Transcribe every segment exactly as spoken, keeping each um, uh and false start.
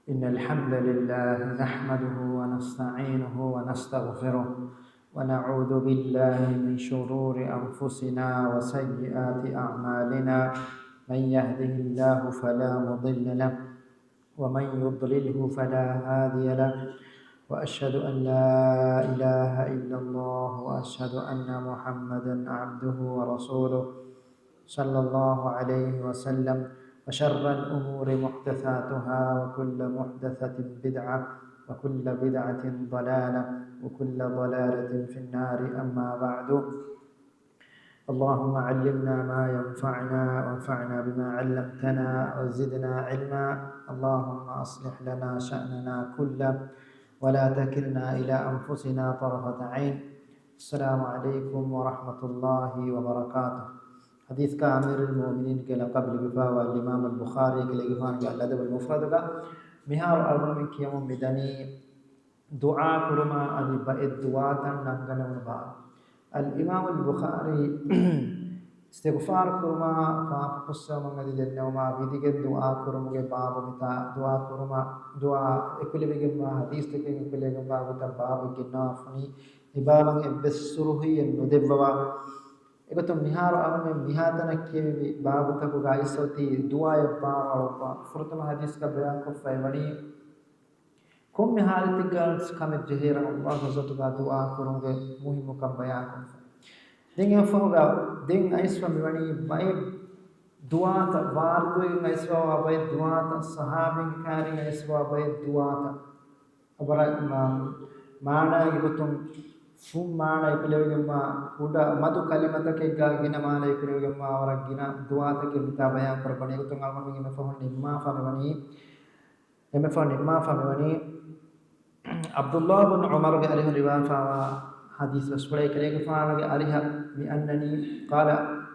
إن الحمد لله نحمده ونستعينه ونستغفره، ونعوذ بالله من شرور أنفسنا وسيئات أعمالنا. من يهده الله فلا مضل له، ومن يضلله فلا هادي له، وأشهد أن لا إله إلا الله، وأشهد أن محمدا عبده ورسوله، صلى الله عليه وسلم. وشر الأمور محدثاتها، وكل محدثة بدعة، وكل بدعة ضلالة، وكل ضلالة في النار. أما بعد، اللهم علمنا ما ينفعنا، وانفعنا بما علمتنا، وزدنا علما. اللهم أصلح لنا شأننا كله، ولا تكلنا إلى أنفسنا طرفة عين. السلام عليكم ورحمة الله وبركاته. ޙަދީޘްގަ އަމީރުލް މުއުމިނީންގެ ލަޤަބު ލިބިފައިވާ އިމާމުލް ބުޚާރީގެ ލިޔެފާނުގެ އަލްއަދަބުލް މުފްރަދުގަ މިހާރު އަޅުގަނޑުމެން ކިޔަމުން މިދަނީ ދުޢާ ކުރުމާ އަދި ބައެއް ދުޢާތައް ނަންގަނެވުނު ބާރު. އަލްއިމާމުލް ބުޚާރީ އިސްތިޣްފާރު ކުރުމާ، ފާފަ ފުއްސެވުމަށް އަދި ދެންނެވުމާ ވިދިގެން ދުޢާ ކުރުމުގެ ބާބު މިތާ ދުޢާ ކުރުމާ، ދުޢާ އެކުލެވިގެންވާ ޙަދީޘްތަކެއް އެކުލެވިގެންވާ ގޮތަށް ބާބެއް ގެންނަވާފަ ވަނީ. އެ ބާބަށް އެއްވެސް ސުރުޚީއެއް ނުދެއްވަވާ. އެގޮތުން މިހާރު އަހަރުމެން މިހާތަނަށް ކިޔެވި ބާބުތަކުގަ އައިސް އޮތީ ދުޢާއަށް ބާރުއަޅުއްވާ. ފުރަތަމަ ޙަދީޘްގަ ބަޔާންކޮށްފައި ވަނީ، ކޮންމެ ޙާލަތެއްގަ ކަމެއް ޖެހޭއިރަށް ﷲ ޢައްޒަ ވަޖައްލަ ގެ ދުޢާ ކުރުމުގެ މުހިއްމުކަން ބަޔާންކޮށްފަ. ދެން އެއަށްފަހުގަ ދެން އައިސްފަ މިވަނީ ބައެއް ދުޢާތައް، ވާރިދުވެގެން އައިސްފަވާ ބައެއް ދުޢާތައް، ޞަޙާބީންގެ ކާރިން އައިސްފަވާ ބައެއް ދުޢާތައް. އަބަރަށް މާ-، މާނައިގެ ގޮތުން ފުން މާނަ އެކުލެވިގެންވާ ކުޑަ މަދު ކަލިމަތަކެއްގަ ގިނަ މާނަ އެކުލެވިގެންވާ ވަރަށް ގިނަ ދުޢާތަކެއް މިތާ ބަޔާން ކުރައްވަނީ. އެގޮތުން އަޅުގަނޑުމެން އެންމެ ފަހުން ނިންމާފަ މިވަނީ، އެންމެ ފަހުން ނިންމާފަ މިވަނީ، ޢަބްދުﷲ ބިން ޢުމަރުގެ އަރިހުން ރިވާފާވާ ޙަދީޘް ވެސް ކުރޭ، ކަލޭގެފާނުގެ އަރިހަށް މި އަންނަނީ، قال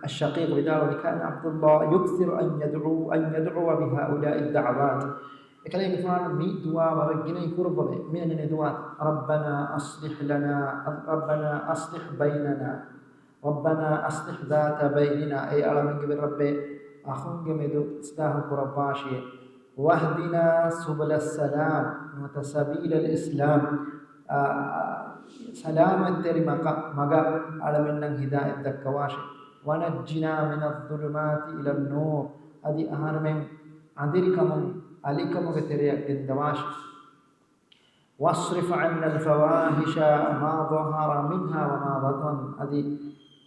الشقيق، ވިދާޅުވި، كان عبد الله يكثر أن يدعو، أن يدعو بهؤلاء الدعوات. އެކަލޭގެފާނު މި ދުޢާ ވަރަށް ގިނައިން ކުރައްވަވޭ. މި އަންނަނީ ދުޢާ، ربنا أصلح لنا، ربنا أصلح بيننا، ربنا أصلح ذات بيننا، އޭ އަޅަމެންގެ ރައްބޭ، އަޚުންގެ މެދު އިޞްލާޙު ކުރައްވާށޭ. واهدنا سبل السلام، ނުވަތަ سبيل الإسلام، އާ، ސަލާމަތްތެރި މަގަށް، މަގަށް އަޅަމެންނަށް ހިދާޔަތް ދައްކަވާށޭ. ونجنا من الظلمات إلى النور، އަދި އަހަރުމެން އަނދިރިކަމުން އަލިކަމުގެ ތެރެއަށް ގެންދަވާށޭ. واصرف عنا الفواحش ما ظهر منها وما بطن، އަދި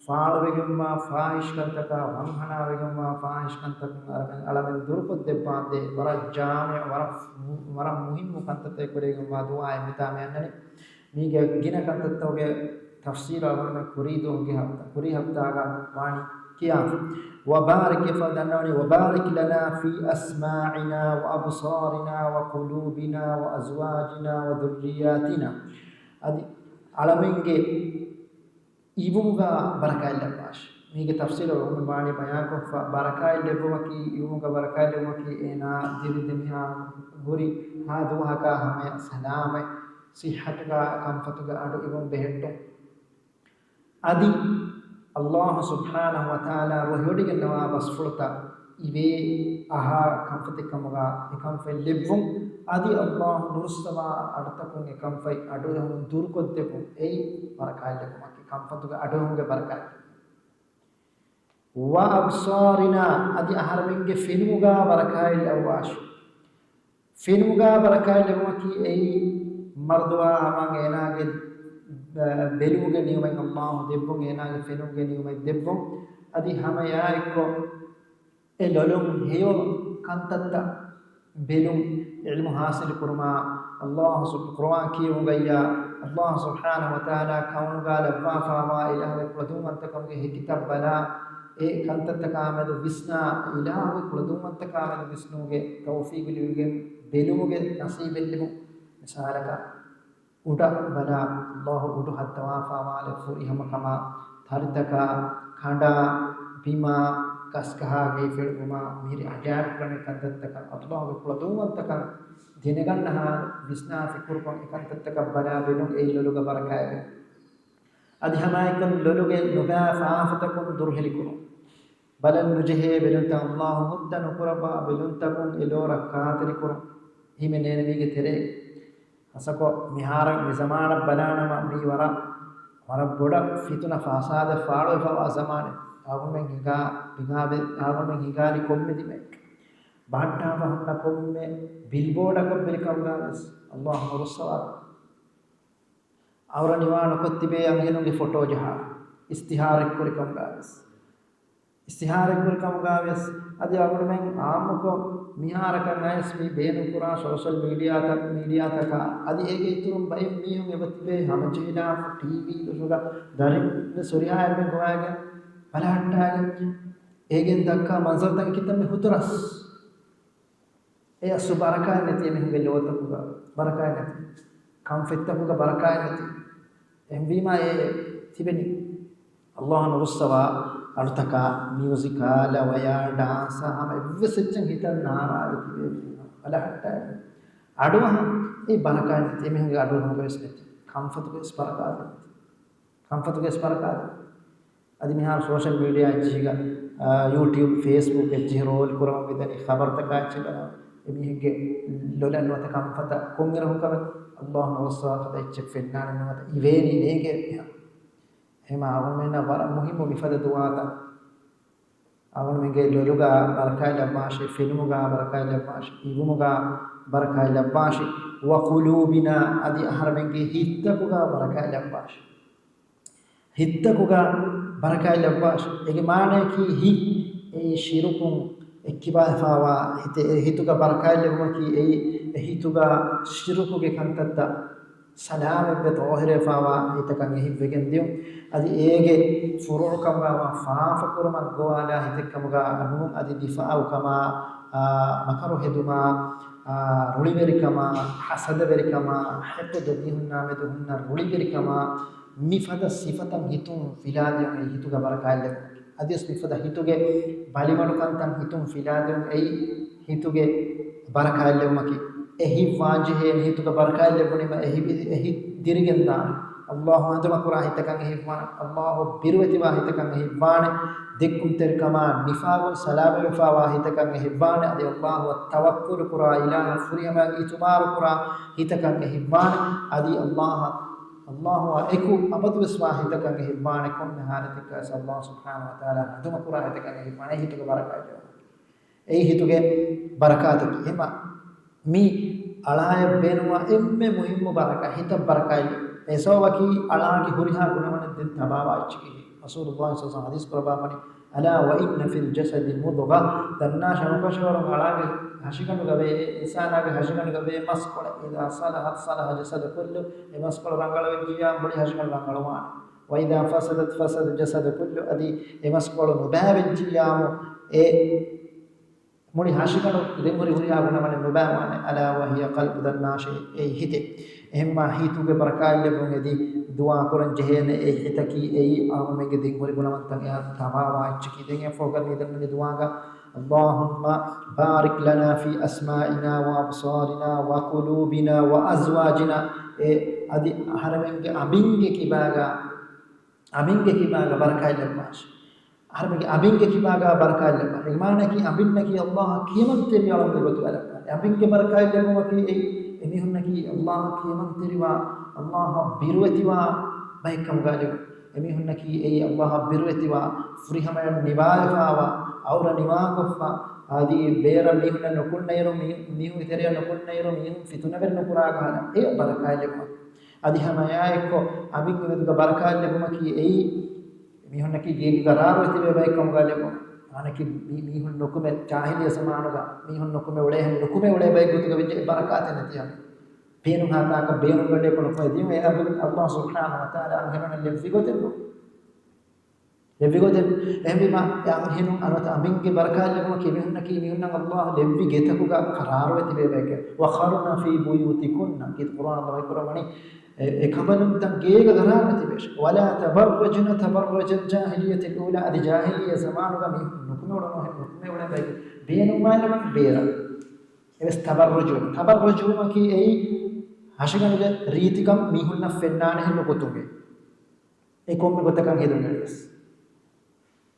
ފާޅުވެގެންވާ ފާޙިޝް ކަންތަކާ، ވަންހަނާވެގެންވާ ފާޙިޝް ކަންތަކުން އަޅަމެން، އަޅަމެން ދުރުކޮށްދެއްވާނދޭ. ވަރަށް ޖާމިޢު، ވަރަށް މު-، ވަރަށް މުހިއްމު ކަންތައްތައް ކުރެވިގެންވާ ދުޢާއެއް މިތާ މި އަންނަނީ. މީގެ ގިނަ ކަންތައްތަކުގެ ތަފްޞީލު އަޅުގަނޑުމެން ކުރީ ދުވަހުގެ ހަފްތާ، ކުރީ ހަފްތާގަ ވާނީ ކިޔާފަ. وبارك، އެފަދަ ދަންނަވަނީ، وبارك لنا في أسماعنا وأبصارنا وقلوبنا وأزواجنا وذرياتنا. އަދި އަޅަމެންގެ އިވުމުގަ ބަރަކާތް ލައްވާށި. މީގެ ތަފްޞީލު އަޅުގަނޑު ވާނީ ބަޔާންކޮށްފަ، ބަރަކާތް ލެއްވުމަކީ، އިވުމުގަ ބަރަކާތް ލެއްވުމަކީ، އޭނާ ދިރި ދެމިހާ ހުރި ހާ ދުވަހަކާ ހަމަޔަށް ސަލާމަތް، ޞިއްޙަތުގަ ކަންފަތުގެ އަޑު އިވުން ބެހެއްޓުން. އަދި ﷲ ސުބްޙާނަހޫ ވަތަޢާލާ ރުހިވޮޑިގެންނަވާ ބަސްފުޅުތައް އިވޭ އަހާ ކަންފަތެއްކަމުގަ އެކަންފަތް ލެއްވުން. އަދި ﷲ ނުރުއްސަވާ އަޑުތަކުން އެކަންފަތް އަޑުއެހުން ދުރުކޮށްދެއްވުން. އެއީ ބަރަކާތް ލެއްވުމަކީ، ކަންފަތުގެ އަޑުއެހުމުގެ ބަރަކާތް. وأبصارنا، އަދި އަހަރެމެންގެ ފެނުމުގަ ބަރަކާތް ލައްވާށި. ފެނުމުގަ ބަރަކާތް ލެއްވުމަކީ އެއީ މަރުދުވާ ހަމަ އޭނާގެ، އަ، ބެލުމުގެ ނިޢުމަތް ﷲ ދެއްވުން، އޭނާގެ ފެނުމުގެ ނިޢުމަތް ދެއްވުން. އަދި ހަމައެއާއެއްކޮށް އެ ލޮލުން ހެޔޮ ކަންތައްތައް ބެލުން، ޢިލްމު ޙާޞިލު ކުރުމާ، ﷲ ސުބް-، ޤުރުއާން ކިޔެވުމުގައްޔާ، ﷲ ސުބްޙާނަހޫ ވަތަޢާލާ ކައުނުގަ ލައްވާފާވާ އިލާހުގެ ކުޅަދުންވަންތަކަމުގެ ހެކިތައް ބަލާ، އެ ކަންތައްތަކާމެދު ވިސްނާ، އިލާހުގެ ކުޅަދުންވަންތަކާމެދު ވިސްނުމުގެ ތައުފީޤު ލިބިގެން ބެލުމުގެ ނަސީބެއް ލިބުން. މިސާލަކަށް، އުޑަށް ބަލާ، ﷲ އުޑު ހައްދަވާފާވާލެއް ފުރިހަމަކަމާ، ތަރިތަކާ، ކަނޑާ، ބިމާ، ގަސްގަހާ ގެއިފެޅުވުމާ، މިހިރި އަޖާއިބުކަން ކަންތައްތަކަށް، ﷲ ގެ ކުޅަދުންވަންތަކަން ދެނެގަންނަހާ، ވިސްނާ ފިކުރުކޮށް އެކަންތައްތަކަށް ބަލާ ބެލުން އެއީ ލޮލުގަ ބަރަކާތް. އަދި ހަމައެކަން ލޮލުގެ ނުބައި ފާފަތަކުން ދުރުހެލިކުރުން. ބަލަން ނުޖެހޭ ބެލުންތައް، ﷲ ހުއްދަ ނުކުރައްވާ ބެލުންތަކުން އެ ލޯ ރައްކާތެރިކުރުން. އެހީމެއް ނޭނެ މީގެ ތެރޭ. ހަސަކޮށް މިހާރަށް މި ޒަމާނަށް ބަލާނަމަ، މީ ވަރަށް، ވަރަށް ބޮޑަށް ފިތުނަ ފަސާދަ ފާޅުވެފަވާ ޒަމާނެއް. އަޅުގަނޑުމެން ހިނގާ، ހިނގާ، އަޅުގަނޑުމެން ހިނގާލި ކޮންމެ ދިމައެއް ބަހައްޓާފަ ހުންނަ ކޮންމެ ބިލްބޯޑަކަށް ވެރިކަމުގަ ވެސް އައްލާހު ނުރުއްސަވާ. އައުރަ ނިވާ ނުކޮށް ތިބޭ އަންހެނުންގެ ފޮޓޯ ޖަހާ، އިސްތިހާރެއްކުރި ކަމުގަ ވެސް. އިސްތިހާރެއްކުރި ކަމުގަ ވެސް. އަދި އަޅުގަނޑުމެން އާއްމުކޮށް މިހާރަކަށް އައިސް މި ބޭނުންކުރާ ސޯޝަލް މީޑިއާތައް، މީޑިއާތަކާ. އަދި އޭގެ އިތުރުން ބައެއް މީހުން އެބަ ތިބޭ ހަމަޖެހިލާފަ ޓީވީ ދޮށުގަ ދަރިން ވެސް ހުރިހާ އެންމެން ގޮވާގެން ބަލަހައްޓާގެން. އޭގެން ދައްކާ މަންޒަރުތައް އެކި ތަންމެ ހުތުރަސް. އެ އަސްލު ބަރަކާތް ނެތި އެމީހުންގެ ލޯތަކުގަ ބަރަކާތް ނެތި. ކަންފަތްތަކުގަ ބަރަކާތް ނެތި. އެހެންވީމާ އެ ތިބެނީ އައްލާހު ނުރުއްސަވާ އަޑުތަކާ މިއުޒިކާ، ލަވަޔާ، ޑާންސާ ހަމަ އެއްވެސް އެއްޗެއް ހިތަށް ނާރާވެ ތިބޭ މީހުން ބަލަހައްޓާ. އަޑުއަހަން އެ ބަރަކާތް ނެތި. އެމީހުންގެ އަޑުއަހުމުގަވެސް ނެތި. ކަންފަތުގަވެސް ބަރަކާތް ނެތި. ކަންފަތުގެ ސްޕަރކާދު. އަދި މިހާރު ސޯޝަލް މީޑިއާ އެއްޗިހިގަ، އާ، ޔޫޓިއުބް، ފޭސްބުކް އެއްޗިހި ރޯލް ކުރަމުން މިދަނީ ޚަބަރުތަކާ އެއްޗެއް ބަލާ. އެމީހެއްގެ ލޮލަށް ނުވަތަ ކަންފަތަށް ކޮންއިރަކު ކަމެއް އައްލާހު ނުރުއްސަވާފަދަ އެއްޗެއް ފެންނާނެ ނުވަތަ އިވޭނީ ނޭނގޭ މިހާރު. އެހެމާ އަޅުގަނޑުމެންނަށް ވަރަށް މުހިއްމު މިފަދަ ދުޢާތައް. އަޅުގަނޑުމެންގެ ލޮލުގަ ބަރަކާތް ލައްވާށި، ފެނުމުގަ ބަރަކާތް ލައްވާށި، އިވުމުގަ ބަރަކާތް ލައްވާށި، ވަޤުލޫބިނާ، އަދި އަހަރެމެންގެ ހިތްތަކުގަ ބަރަކާތް ލައްވާށި. ހިތްތަކުގަ ބަރަކާތް ލައްވާށި. އޭގެ މާނަޔަކީ ހިތް، އެއީ ޝިރުކުން އެއްކިބާވެފަވާ ހިތެއް. އެ ހިތުގަ ބަރަކާތް ލެއްވުމަކީ އެއީ އެ ހިތުގަ ޝިރުކުގެ ކަންތައްތައް ސަލާމަތްވެ ޠާހިރުވެފަވާ ހިތަކަށް އެހިތްވެގެން ދިޔުން. އަދި އޭގެ ފުރޫޢުކަމުގަ ވާ ފާފަކުރުމަށް ގޮވާލާ ހިތެއްކަމުގަ ނޫން. އަދި ދިފާޢުކަމާ، އާ، މަކަރު ހެދުމާ، އާ، ރުޅިވެރިކަމާ، ހަސަދަވެރިކަމާ، ޙިޤުދު، މީހުންނާ މެދު ހުންނަ ރުޅިވެރިކަމާ، މިފަދަ ސިފަތައް ހިތުން ފިލާދިޔުން އެ ހިތުގަ ބަރަކާތް ލެއްވުން. އަދިވެސް މިފަދަ ހިތުގެ ބަލިމަޑުކަންތައް ހިތުން ފިލާދިޔުން އެއީ ހިތުގެ ބަރަކާތް ލެއްވުމަކީ. އެ ހިތް ވާންޖެހޭ މި ހިތުގަ ބަރަކާތް ލެއްވުނީމަ އެ ހިތް، އެ ހިތް ދިރިގެންދާނެ. އައްލާހު އަނދުމަކުރާ ހިތަކަށް އެ ހިތްވާނެ. އައްލާހު ބިރުވެތިވާ ހިތަކަށް އެ ހިތްވާނެ. ދެއްކުންތެރިކަމާ، ނިފާގުން ސަލާމަތްވެފަވާ ހިތަކަށް އެ ހިތްވާނެ. އަދި އައްލާހުއަށް ތަވައްކުލު ކުރާ އިލާހަށް ފުރިހަމައަށް އިތުބާރު ކުރާ ހިތަކަށް އެ ހިތްވާނެ. އަދި އައްލާހަށް، އައްލާހުއާ އެކު އަބަދުވެސް ވާ ހިތަކަށް އެ ހިތްވާނެ. ކޮންމެ ހާލަތެއްގަވެސް އައްލާހު ސުބްޙާނަހު ވަތަޢާލާ އަނދުމަކުރާ ހިތަކަށް އެ ހިތްވާނެ. އެ ހިތުގެ ބަރަކާތް ލެއްވުން. އެއީ ހިތުގެ ބަރަކާތަކީ. އެހެމަ މި އަޅާއަށް ބޭނުންވާ އެންމެ މުހިއްމު ބަރަކާތް، ހިތަށް ބަރަކާތް ލެއްވުން. އެ ސަބަބަކީ އަޅާގެ ހުރިހާ ގުނަވަނެއް ދެން ތަބާވާ އެއްޗަކީ. ރަސޫލުﷲ ޞައްލަﷲު ޢަލައިހި ވަސައްލަމަ ޙަދީޘް ކުރައްވާފަނި، "ألا وإن في الجسد مضغة." ދަންނާށޭ އަނބުކަށަވަރުން އަޅާގެ ހަށިގަނޑުގަ ވޭ، އިންސާނާގެ ހަށިގަނޑުގަ ވޭ މަސްކޮޅެއް. "إذا صلحت صلح الجسد كله." އެ މަސްކޮޅު ރަނގަޅުވެއްޖިއްޔާ މުޅި ހަށިގަނޑު ރަނގަޅުވާނެ. "وإذا فسدت فسد الجسد كله." އަދި އެ މަސްކޮޅު ނުބައިވެއްޖިއްޔާމު އެ މުޅި ހަށިގަނޑު ދެން ހުރި ހުރިހާ ގުނަވަނެއް ނުބައިވާނެ. "ألا وهي القلب." ދަންނާށޭ އެއީ ހިތޭ. އެހެންމާ ހިތުގެ ބަރަކާތް ލެއްވުން އެދި ދުޢާ ކުރަން ޖެހޭނެ. އެ ހިތަކީ އެއީ އަޅުގަނޑުމެންގެ ދެން ހުރި ގުނަވަންތައް އެއާ ތަބާވާ އެއްޗަކީ. ދެން އެ ފޯގަ މިދަންނަ މި ދުޢާގަ، "اللهم بارك لنا في أسماعنا وأبصارنا وقلوبنا وأزواجنا." އެ އަދި އަހަރެމެންގެ އަނބިންގެ ކިބާގަ، އަނބިންގެ ކިބާގަ ބަރަކާތް ލެއްވާށި. އަހަރެމެންގެ އަނބިންގެ ކިބާގަ ބަރަކާތް ލެއްވާ. އެ މާނައަކީ އަނބިންނަކީ އައްލާހަށް ކިޔަމަންތެރި އަޅުގަނޑުގެ ގޮތުގަ ލައްވާ. އަނބިންގެ ބަރަކާތް ލެއްވުމަކީ އެއީ އެމީހުންނަކީ އައްލާހަށް ކިޔަމަންތެރިވާ، އައްލާހަށް ބިރުވެތިވާ ބައެއްކަމުގަ ލެއްވުން. އެމީހުންނަކީ އެއީ އައްލާހަށް ބިރުވެތިވާ، ފުރިހަމަޔަށް ނިވާވެފާވާ، އައުރަ ނިވާކޮށްފަ، އަދި ބޭރަށް މީހުންނަށް ނުކުންނައިރު، މީ-، މީހުންގެ ތެރެއަށް ނުކުންނައިރު، މީހުން ފިތުނަވެރި ނުކުރާ ކަހަލަ، އެ ބަރަކާތް ލެއްވުމަކީ. އަދި ހަމަ އެއާއެއްކޮށް އަނބިންގެ މެދުގަ ބަރަކާތް ލެއްވުމަކީ އެއީ، މީހުންނަކީ ގޭގެ ގަރާރު އެތިބޭ ބައެއްކަމުގަ ލެއްވުން. އަނެކީ މީ-، މީހުން ނުކުމެ، ޖާހިލިއްޔަ ޒަމާނުގަ މީހުން ނުކުމެ އުޅޭހެން ނުކުމެ އުޅޭ ބައެއް ގޮތުގަ ވެއްޖެ އެ ބަރަކާތެއް ނެތި ހަމަ. ބޭނުން ހާތާކަށް ބޭނުން ގަޑިއަކު ނުކުމެ ދިޔުން އެ އަނބިން އައްލާހު ސުބްޙާނަހު ވަތަޢާލާ އަންހެނުންނަށް ލެއްވި ގޮތެއް ނޫން. ލެއްވި ގޮތެއް. އެހެންވީމާ، އެ އަންހެނުން އަންނަތަ އަނބިންގެ ބަރަކާތް ލެއްވުމަކީ އެމީހުންނަކީ މީހުންނަށް އައްލާހު ލެއްވި ގެތަކުގަ ޤަރާރުވެ ތިބޭ ބައެކޭ. "وقرن في بيوتكن." ކީރިތި ޤުރްއާން ވަޙީ ކުރައްވަނީ، އެ، އެކަނބަލުންތައް ގޭގަ ޤަރާރުވެ ތިބޭށޭ. "ولا تبرجن تبرج الجاهلية الأولى." އަދި ޖާހިލިއްޔަ ޒަމާނުގަ މީހުން ނުކުމެ އުޅުނުހެން، ނުކުމެ އުޅޭ ބައެކޭ. ބޭނުންވާނެ ވަން ބޭރަށް. އެވެސް ތަބައްރުޖު. ތަބައްރުޖުވުމަކީ އެއީ ހަށިގަނޑުގެ ރީތިކަން މީހުންނަށް ފެންނާނެހެން ނުގޮތުގެ. އެ ކޮންމެ ގޮތަކަށް ހެދުން އެޅިވެސް.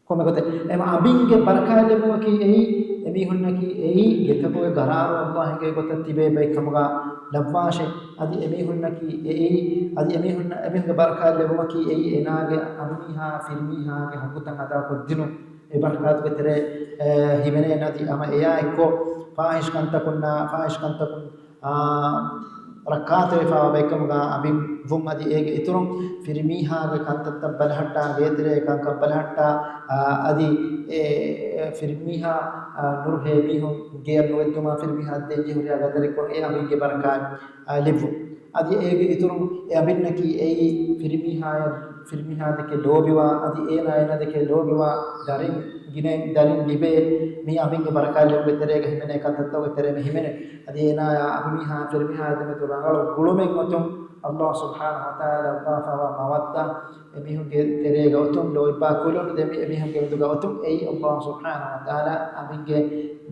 ކޮންމެ ގޮތެއް. އެމަ އަނބިންގެ ބަރަކާތް ލެއްވުމަކީ އެއީ އެމީހުންނަކީ އެއީ ގެތަކުގެ ގަރާރު އައްލާހުގެ ގޮތަށް ތިބޭ ބައެއް ކަމުގަ ލައްވާށޭ. އަދި އެމީހުންނަކީ އެއީ، އަދި އެމީހުން، އެމީހުންގެ ބަރަކާތް ލެއްވުމަކީ އެއީ އޭނާގެ އަންމީހާ ފިރިމީހާގެ ޙައްޤުތައް އަދާކޮށްދިނުން. އެ ބަރަކާތުގެ ތެރޭ، އެ، ހިމެނޭނެ. އަދި ހަމަ އެޔާ އެއްކޮށް ފާޙިޝް ކަންތަކުންނާ، ފާޙިޝް ކަންތަކުން އާ، ރައްކާތެރިވެފައިވާ ބައެއްކަމުގަ އަނބިން ވުން. އަދި އޭގެ އިތުރުން ފިރިމީހާގެ ކަންތައްތައް ބަލަހައްޓާ، ގޭތެރޭ ކަންކަން ބަލަހައްޓާ، އާ، އަދި އެ ފިރިމީހާ، އާ، ނުރުހޭ މީހުން ގެޔަށް ނުވެއްދުމާ ފިރިމީހާ ދޭން ޖެހި ހުރިހާ ގަދަރެއްކޮށް އެ އަނބިންގެ ބަރަކާތް، އާ، ލިބުން. އަދި އޭގެ އިތުރުން އެ އަނބިންނަކީ އެއީ ފިރިމީހާޔަށް، ފިރިމީހާދެކެ ލޯބިވާ، އަދި އޭނާ އޭނާދެކެ ލޯބިވާ ދަރިން ގިނައިން ދަރިން ލިބޭ. މި އަނބިންގެ ބަރަކާތް ލިބުމުގެ ތެރޭގަ ހިމެނޭ ކަންތައްތަކުގެ ތެރޭ މި ހިމެނޭ. އަދި އޭނާޔާ އަނބިމީހާ ފިރިމީހާ ދެމެދު ރަނގަޅު ގުޅުމެއް އޮތުން، އައްލާހު ސުބްޙާނަހު ވަތަޢާލާ ލައްވާފައިވާ މަވައްދާ އެމީހުންގެ ތެރޭގަ އޮތުން، ލޯތްބާ ކުލުން ދެމި އެމީހުންގެ މެދުގަ އޮތުން، އެއީ އައްލާހު ސުބްޙާނަހު ވަތަޢާލާ އަނބިންގެ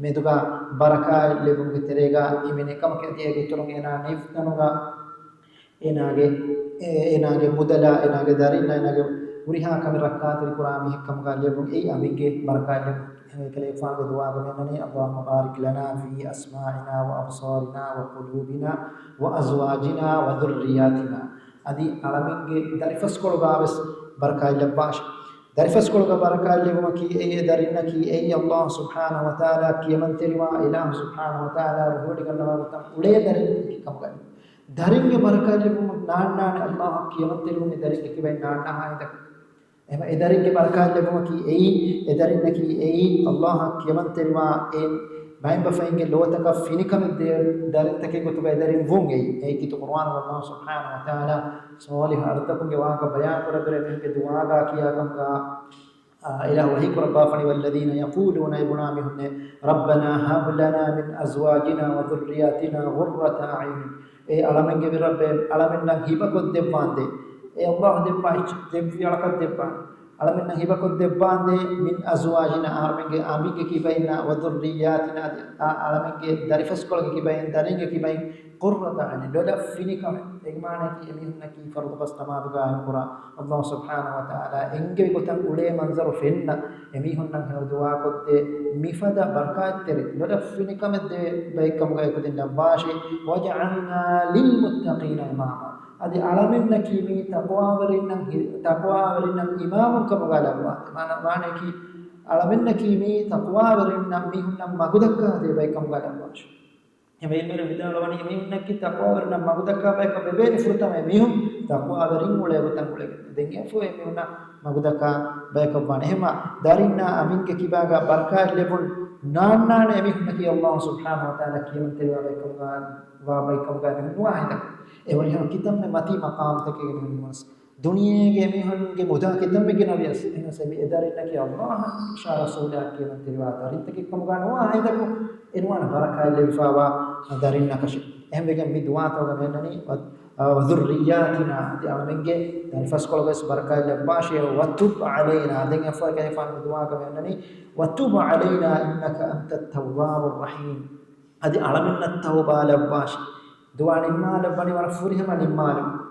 މެދުގަ ބަރަކާތް ލެއްވުމުގެ ތެރޭގަ ހިމެނޭ ކަމަކަށް. އަދި އޭގެ އިތުރުން އޭނާ ނިފްތަނުގަ އޭނާގެ، އޭ، އޭނާގެ މުދަލާ، އޭނާގެ ދަރިންނާ، އޭނާގެ ހުރިހާ ކަމެއް ރައްކާތެރި ކުރާ މީހެއް ކަމުގަ ލެއްވުން. އެއީ އަނބިންގެ ބަރަކާތް ލެއްވުން. އެހެންވެ ކަލޭގެފާނުގެ ދުޢާގަ މިއަންނަނީ، اللهم بارك لنا في أسماعنا وأبصارنا وقلوبنا وأزواجنا وذرياتنا. އަދި އަޅަމެންގެ ދަރިފަސްކޮޅުގަ ވެސް ބަރަކާތް ލައްވާށި. ދަރިފަސްކޮޅުގަ ބަރަކާތް ލެއްވުމަކީ އެއީ ދަރިންނަކީ އެއީ އައްލާހު ސުބްޙާނަހު ވަތަޢާލާ ކިޔަމަންތެރިވާ އިލާހު ސުބްޙާނަހު ވަތަޢާލާ ރުހުވެޅިގަންނަވާ ގޮތަށް އުޅޭ ދަރިން ކަމުގައި. ދަރިންގެ ބަރަކާތް ލިބުމަށް ނާންނާނެ އައްލާހަށް ކިޔަމަންތެރިވުން އެ ދަރިންގެ ކިބައިން ނާންނާހާ ހިނދަކު. އެހެންވެ އެ ދަރިންގެ ބަރަކާތް ލެއްވުމަކީ އެއީ، އެ ދަރިންނަކީ އެއީ އައްލާހަށް ކިޔަމަންތެރިވާ އެ ބައިންބަފައިންގެ ލޯތަކަށް ފިނިކަމެއް ދޭ ދަރިންތަކެއް ގޮތުގައި ދަރިން ވުން އެއީ. އެއީ ކީރިތި ޤުރުއާނުގަ އައްލާހު ސުބްޙާނަހު ވަތަޢާލާ ޞާލިޙު އަޅުތަކުންގެ ވާހަކަ ބަޔާން ކުރެއްވި ރޭ މީހުންގެ ދުޢާގަ ކިޔާ ކަމުގަ، އާ، އިލާހު ވަޙީ ކުރައްވާފަނި، والذين يقولون، އެ ބުނާ މީހުންނޭ، ربنا هب لنا من أزواجنا وذرياتنا قرة أعين. އޭ އަޅަމެންގެ މި ރައްބޭ، އަޅަމެންނަށް ހިބަކޮށްދެއްވާނދޭ. އޭ އައްލާހު ދެއްވާ އެއްޗެއް، ދެއްވި އަޅަކަށް ދެއްވާނދޭ. އަޅަމެންނަށް ހިބަކޮށްދެއްވާނދޭ، من أزواجنا، އަޅަމެންގެ އަނބިންގެ ކިބައިންނާ، وذرياتنا، އަދި އަ-، އަޅަމެންގެ ދަރިފަސްކޮޅުގެ ކިބައިން، ދަރިންގެ ކިބައިން، قرة أعين، ލޮލަށް ފިނިކަމެއް. އޭގެ މާނައަކީ އެމީހުންނަކީ ފަރުޟު ފަސް ނަމާދު ގާއިމް ކުރާ، އައްލާހު ސުބްޙާނަހު ވަތަޢާލާ އެންގެވި ގޮތަށް އުޅޭ މަންޒަރު ފެންނަ، އެމީހުންނަށް ހެޔޮ ދުޢާ ކޮށްދޭ، މިފަދަ ބަރަކާތްތެރި ލޮލަށް ފިނިކަމެއް ދޭ ބައެއްކަމުގައި ކުދިން ލައްވާށޭ. واجعلنا للمتقين إماما. އަދި އަޅަމެންނަކީ މީ ތަޤްވާވެރިންނަށް ހި-، ތަޤްވާވެރިންނަށް އިމާމުން ކަމުގަ ލައްވާތި. މާނަ-، މާނައަކީ އަޅަމެންނަކީ މީ ތަޤްވާވެރިންނަށް މީހުންނަށް މަގުދައްކާދޭ ބައެއްކަމުގަ ލައްވާށޭ. އެހެންވެ ޢިލްމުވެރިން ވިދާޅުވަނީ، އެމީހުންނަކީ ތަޤްވާވެރިންނަށް މަގުދައްކާ ބަޔަކަށް ވެވޭނެ ފުރަތަމަ އެމީހުން ތަޤްވާވެރިން އުޅޭ ގޮތަށް އުޅޭ. ދެން އެފަހު އެމީހުންނަށް މަގުދައްކާ ބަޔަކަށް ވާނެ. އެހެންވީމާ ދަރިންނާ އަނބިންގެ ކިބާގަ ބަރަކާތް ލެބުން ނާންނާނެ އެމީހުންނަކީ އައްލާހު ސުބްޙާނަހު ވަތަޢާލާ ކިޔަމަންތެރިވާ ބައެއްކަމުގަ، ވާ ބައެއްކަމުގަ އެމީހުން ނުވާ ހިނދަކު. އެ ވަރިހަމަ ކިތަންމެ މަތީ މަޤާމުތަކެއްގެ މީހުން ނުވަސް. ދުނިޔޭގެ މީހުންގެ މުދާ ކިތަންމެ ގިނަވިޔަސް، އެހެނަސް އެ ދަރިންނަކީ އައްލާހަށާ ރަސޫލާ ކިޔަމަންތެރިވާ ދަރިންތަކެއް ކަމުގަ ނުވާ ހިނދަކު އެ ނުވާނެ ބަރަކާތް ލެވިފައިވާ ދަރިންނަކަށެއް. އެހެންވެގެން މި ދުޢާތަކުގަ މިއަންނަނީ، ވަ-، އަ، وذرياتنا، އަދި އަޅަމެންގެ ދަރިފަސްކޮޅުގަވެސް ބަރަކާތް ލައްވާށޭ، وتب علينا، ދެން އެފަހު ކަލޭގެފާނު މި ދުޢާގަ މިއަންނަނީ، وتب علينا إنك أنت التواب الرحيم. އަދި އަޅަމެންނަށް ތައުބާ ލައްވާށޭ. ދުޢާ ނިންމާލައްވަނީ ވަރަށް ފުރިހަމަ ނިންމާލުމަށް.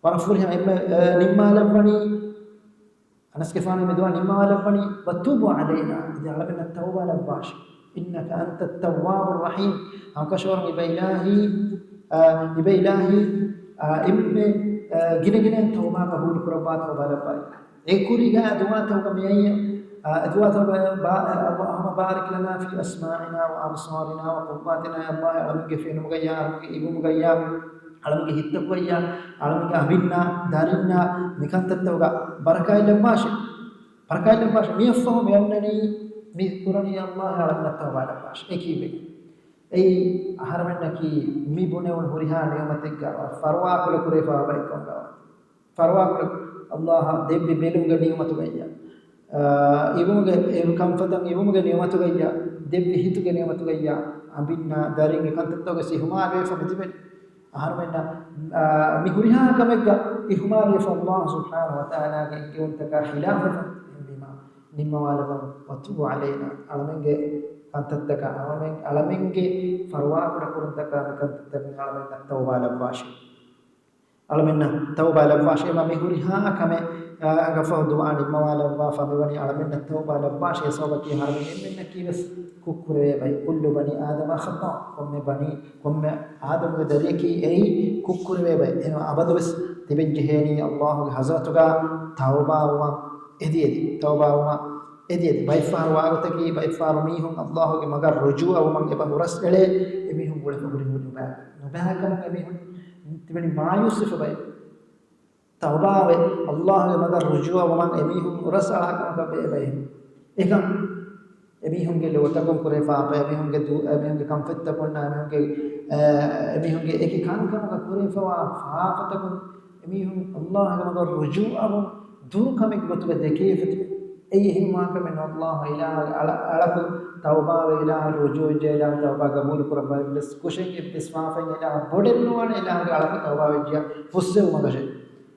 ވަރަށް ފުރިހަމަ އެންމެ، އެ، ނިންމާލައްވަނީ، އަނަސްގެފާނު މި ދުޢާ ނިންމާލައްވަނީ، وتب علينا، އަދި އަޅަމެންނަށް ތައުބާ ލައްވާށޭ. إنك أنت التواب الرحيم، ހަމަކަށަވަރުން އިބަ އިލާހީ، އަ، އިބަ އިލާހީ، އަ، އެންމެ، އަ، ގިނަގިނައިން ތައުބާ ގަބޫލު ކުރައްވާ ތައުބާ ލައްވާ. އެ ކުރީގަ ދުޢާތަކުގަ މިއައީ، އަ، ދުޢާތަކުގަ ބާ-، اللهم بارك لنا في أسماعنا وأبصارنا وقواتنا، އައްލާހު އަޅަމެންގެ ފެނުމުގައްޔާ، އަޅަމެންގެ އިވުމުގައްޔާ، އަޅަމެންގެ ހިތްތަކުގައްޔާ، އަޅަމެންގެ އަނބިންނާ، ދަރިންނާ، މިކަންތައްތަކުގަ ބަރަކާތް ލައްވާށޭ. ބަރަކާތް ލައްވާށޭ. މިއަށްފަހު މިއަންނަނީ، މި ކުރަނީ އައްލާހު އަޅަމެންނަށް ތައުބާ ލައްވާށޭ. އެކީ ވެގެން. އެއީ އަހަރަމެންނަކީ މި ބުނެވުނު ހުރިހާ ނިޢުމަތެއްގަ ފަރުވާކުޑަ ކުރެވިފައިވާ ބައެއްކަމުގަ ވާނެ. ފަރުވާކުޑަ އައްލާހަށް ދެއްވި ބެލުމުގެ ނިޢުމަތުގައްޔާ، އާ، އިވުމުގެ، އެ ކަންފަތަށް އިވުމުގެ ނިޢުމަތުގައްޔާ، ދެއްވި ހިތުގެ ނިޢުމަތުގައްޔާ، އަނބިންނާ ދަރިންގެ ކަންތައްތަކުގަ އިހުމާލުވެފަ މިތިބެނީ. އަހަރުމެންނަށް، އާ، މި ހުރިހާ ކަމެއްގަ އިހުމާލުވެފަ އައްލާހު ސުބްޙާނަހު ވަތަޢާލާގެ އެންގެވުންތަކާ ޚިލާފުވެފަ. އެހެންވީމާ، ނިންމަވާލައްވަން، وتب علينا، އަޅަމެންގެ ކަންތައްތަކާ، އަޅަމެން، އަޅަމެންގެ ފަރުވާކުޑަކުރުންތަކާ މިކަންތައްތަކުން އަޅަމެންނަށް ތައުބާ ލައްވާށޭ. އަޅަމެންނަށް ތައުބާ ލައްވާށޭ. މި ހުރިހާ ކަމެއް އަގަފަހު ދުޢާ ނިންމަވާލައްވާފަ މިވަނީ އަޅަމެންނަށް ތައުބާ ލައްވާށޭ ސަބަބަކީ އަޅަމެން އެންމެންނަކީވެސް ކުށްކުރެވޭ ބައެއް. كل بني آدم خطاء. ކޮންމެ ބަނީ، ކޮންމެ އާދަމުގެ ދަރިޔަކީ އެއީ ކުށްކުރެވޭ ބައެއް. އެހެން އަބަދުވެސް ތިބެންޖެހޭނީ ﷲ ގެ ޙަޟްރަތުގަ ތައުބާވުމަށް އެދިއެދި. ތައުބާވުމަށް އެދިއެދި. ބައެއްފަހަރު ވާގޮތަކީ، ބައެއްފަހަރު މީހުން ﷲ ގެ މަގަށް ރުޖޫޢަވުމަށް އެބަ ހުރަސްއެޅޭ. އެމީހުން ގުޅެފަ ހުރި ނުބައި. ނުބައިކަމުން އެމީހުން ތިބެނީ މާޔޫސްވެފަ ބައެއް. ތައުބާވެ، ﷲ ގެ މަގަށް ރުޖޫޢަވުމަށް އެމީހުން ހުރަސްއަޅާކަމަކަށް ބޭބައި. އެކަން އެމީހުންގެ ލޯތަކުން ކުރެފާފަ، އެމީހުންގެ ދޫ، އެމީހުންގެ ކަންފަތްތަކުންނާ، އެމީހުންގެ، އެ، އެމީހުންގެ އެކި ކަންކަމުގަ ކުރެފަވާ ފާފަތަކުން އެމީހުން ﷲ ގެ މަގަށް ރުޖޫޢަވުން ދުރުކަމެއްގެ ގޮތުގަ ދެކޭފަ ތިބެ. އެއީ އެހެން ވާކަމެއް ނޫން. ﷲ އިލާހުގެ އަޅަ، އަޅަކު ތައުބާވެ، އިލާހަށް ރުޖޫޢަވެއްޖެ، އިލާހު ތައުބާ ގަބޫލު ކުރައްވާ. އެއްވެސް ކުށެއް، އެއްވެސް ފާފައެއް އިލާހަށް ބޮޑެއް ނުވާނެ، އިލާހުގެ އަޅަކު ތައުބާވެއްޖިޔާ ފުއްސެވުމަކަށެއް.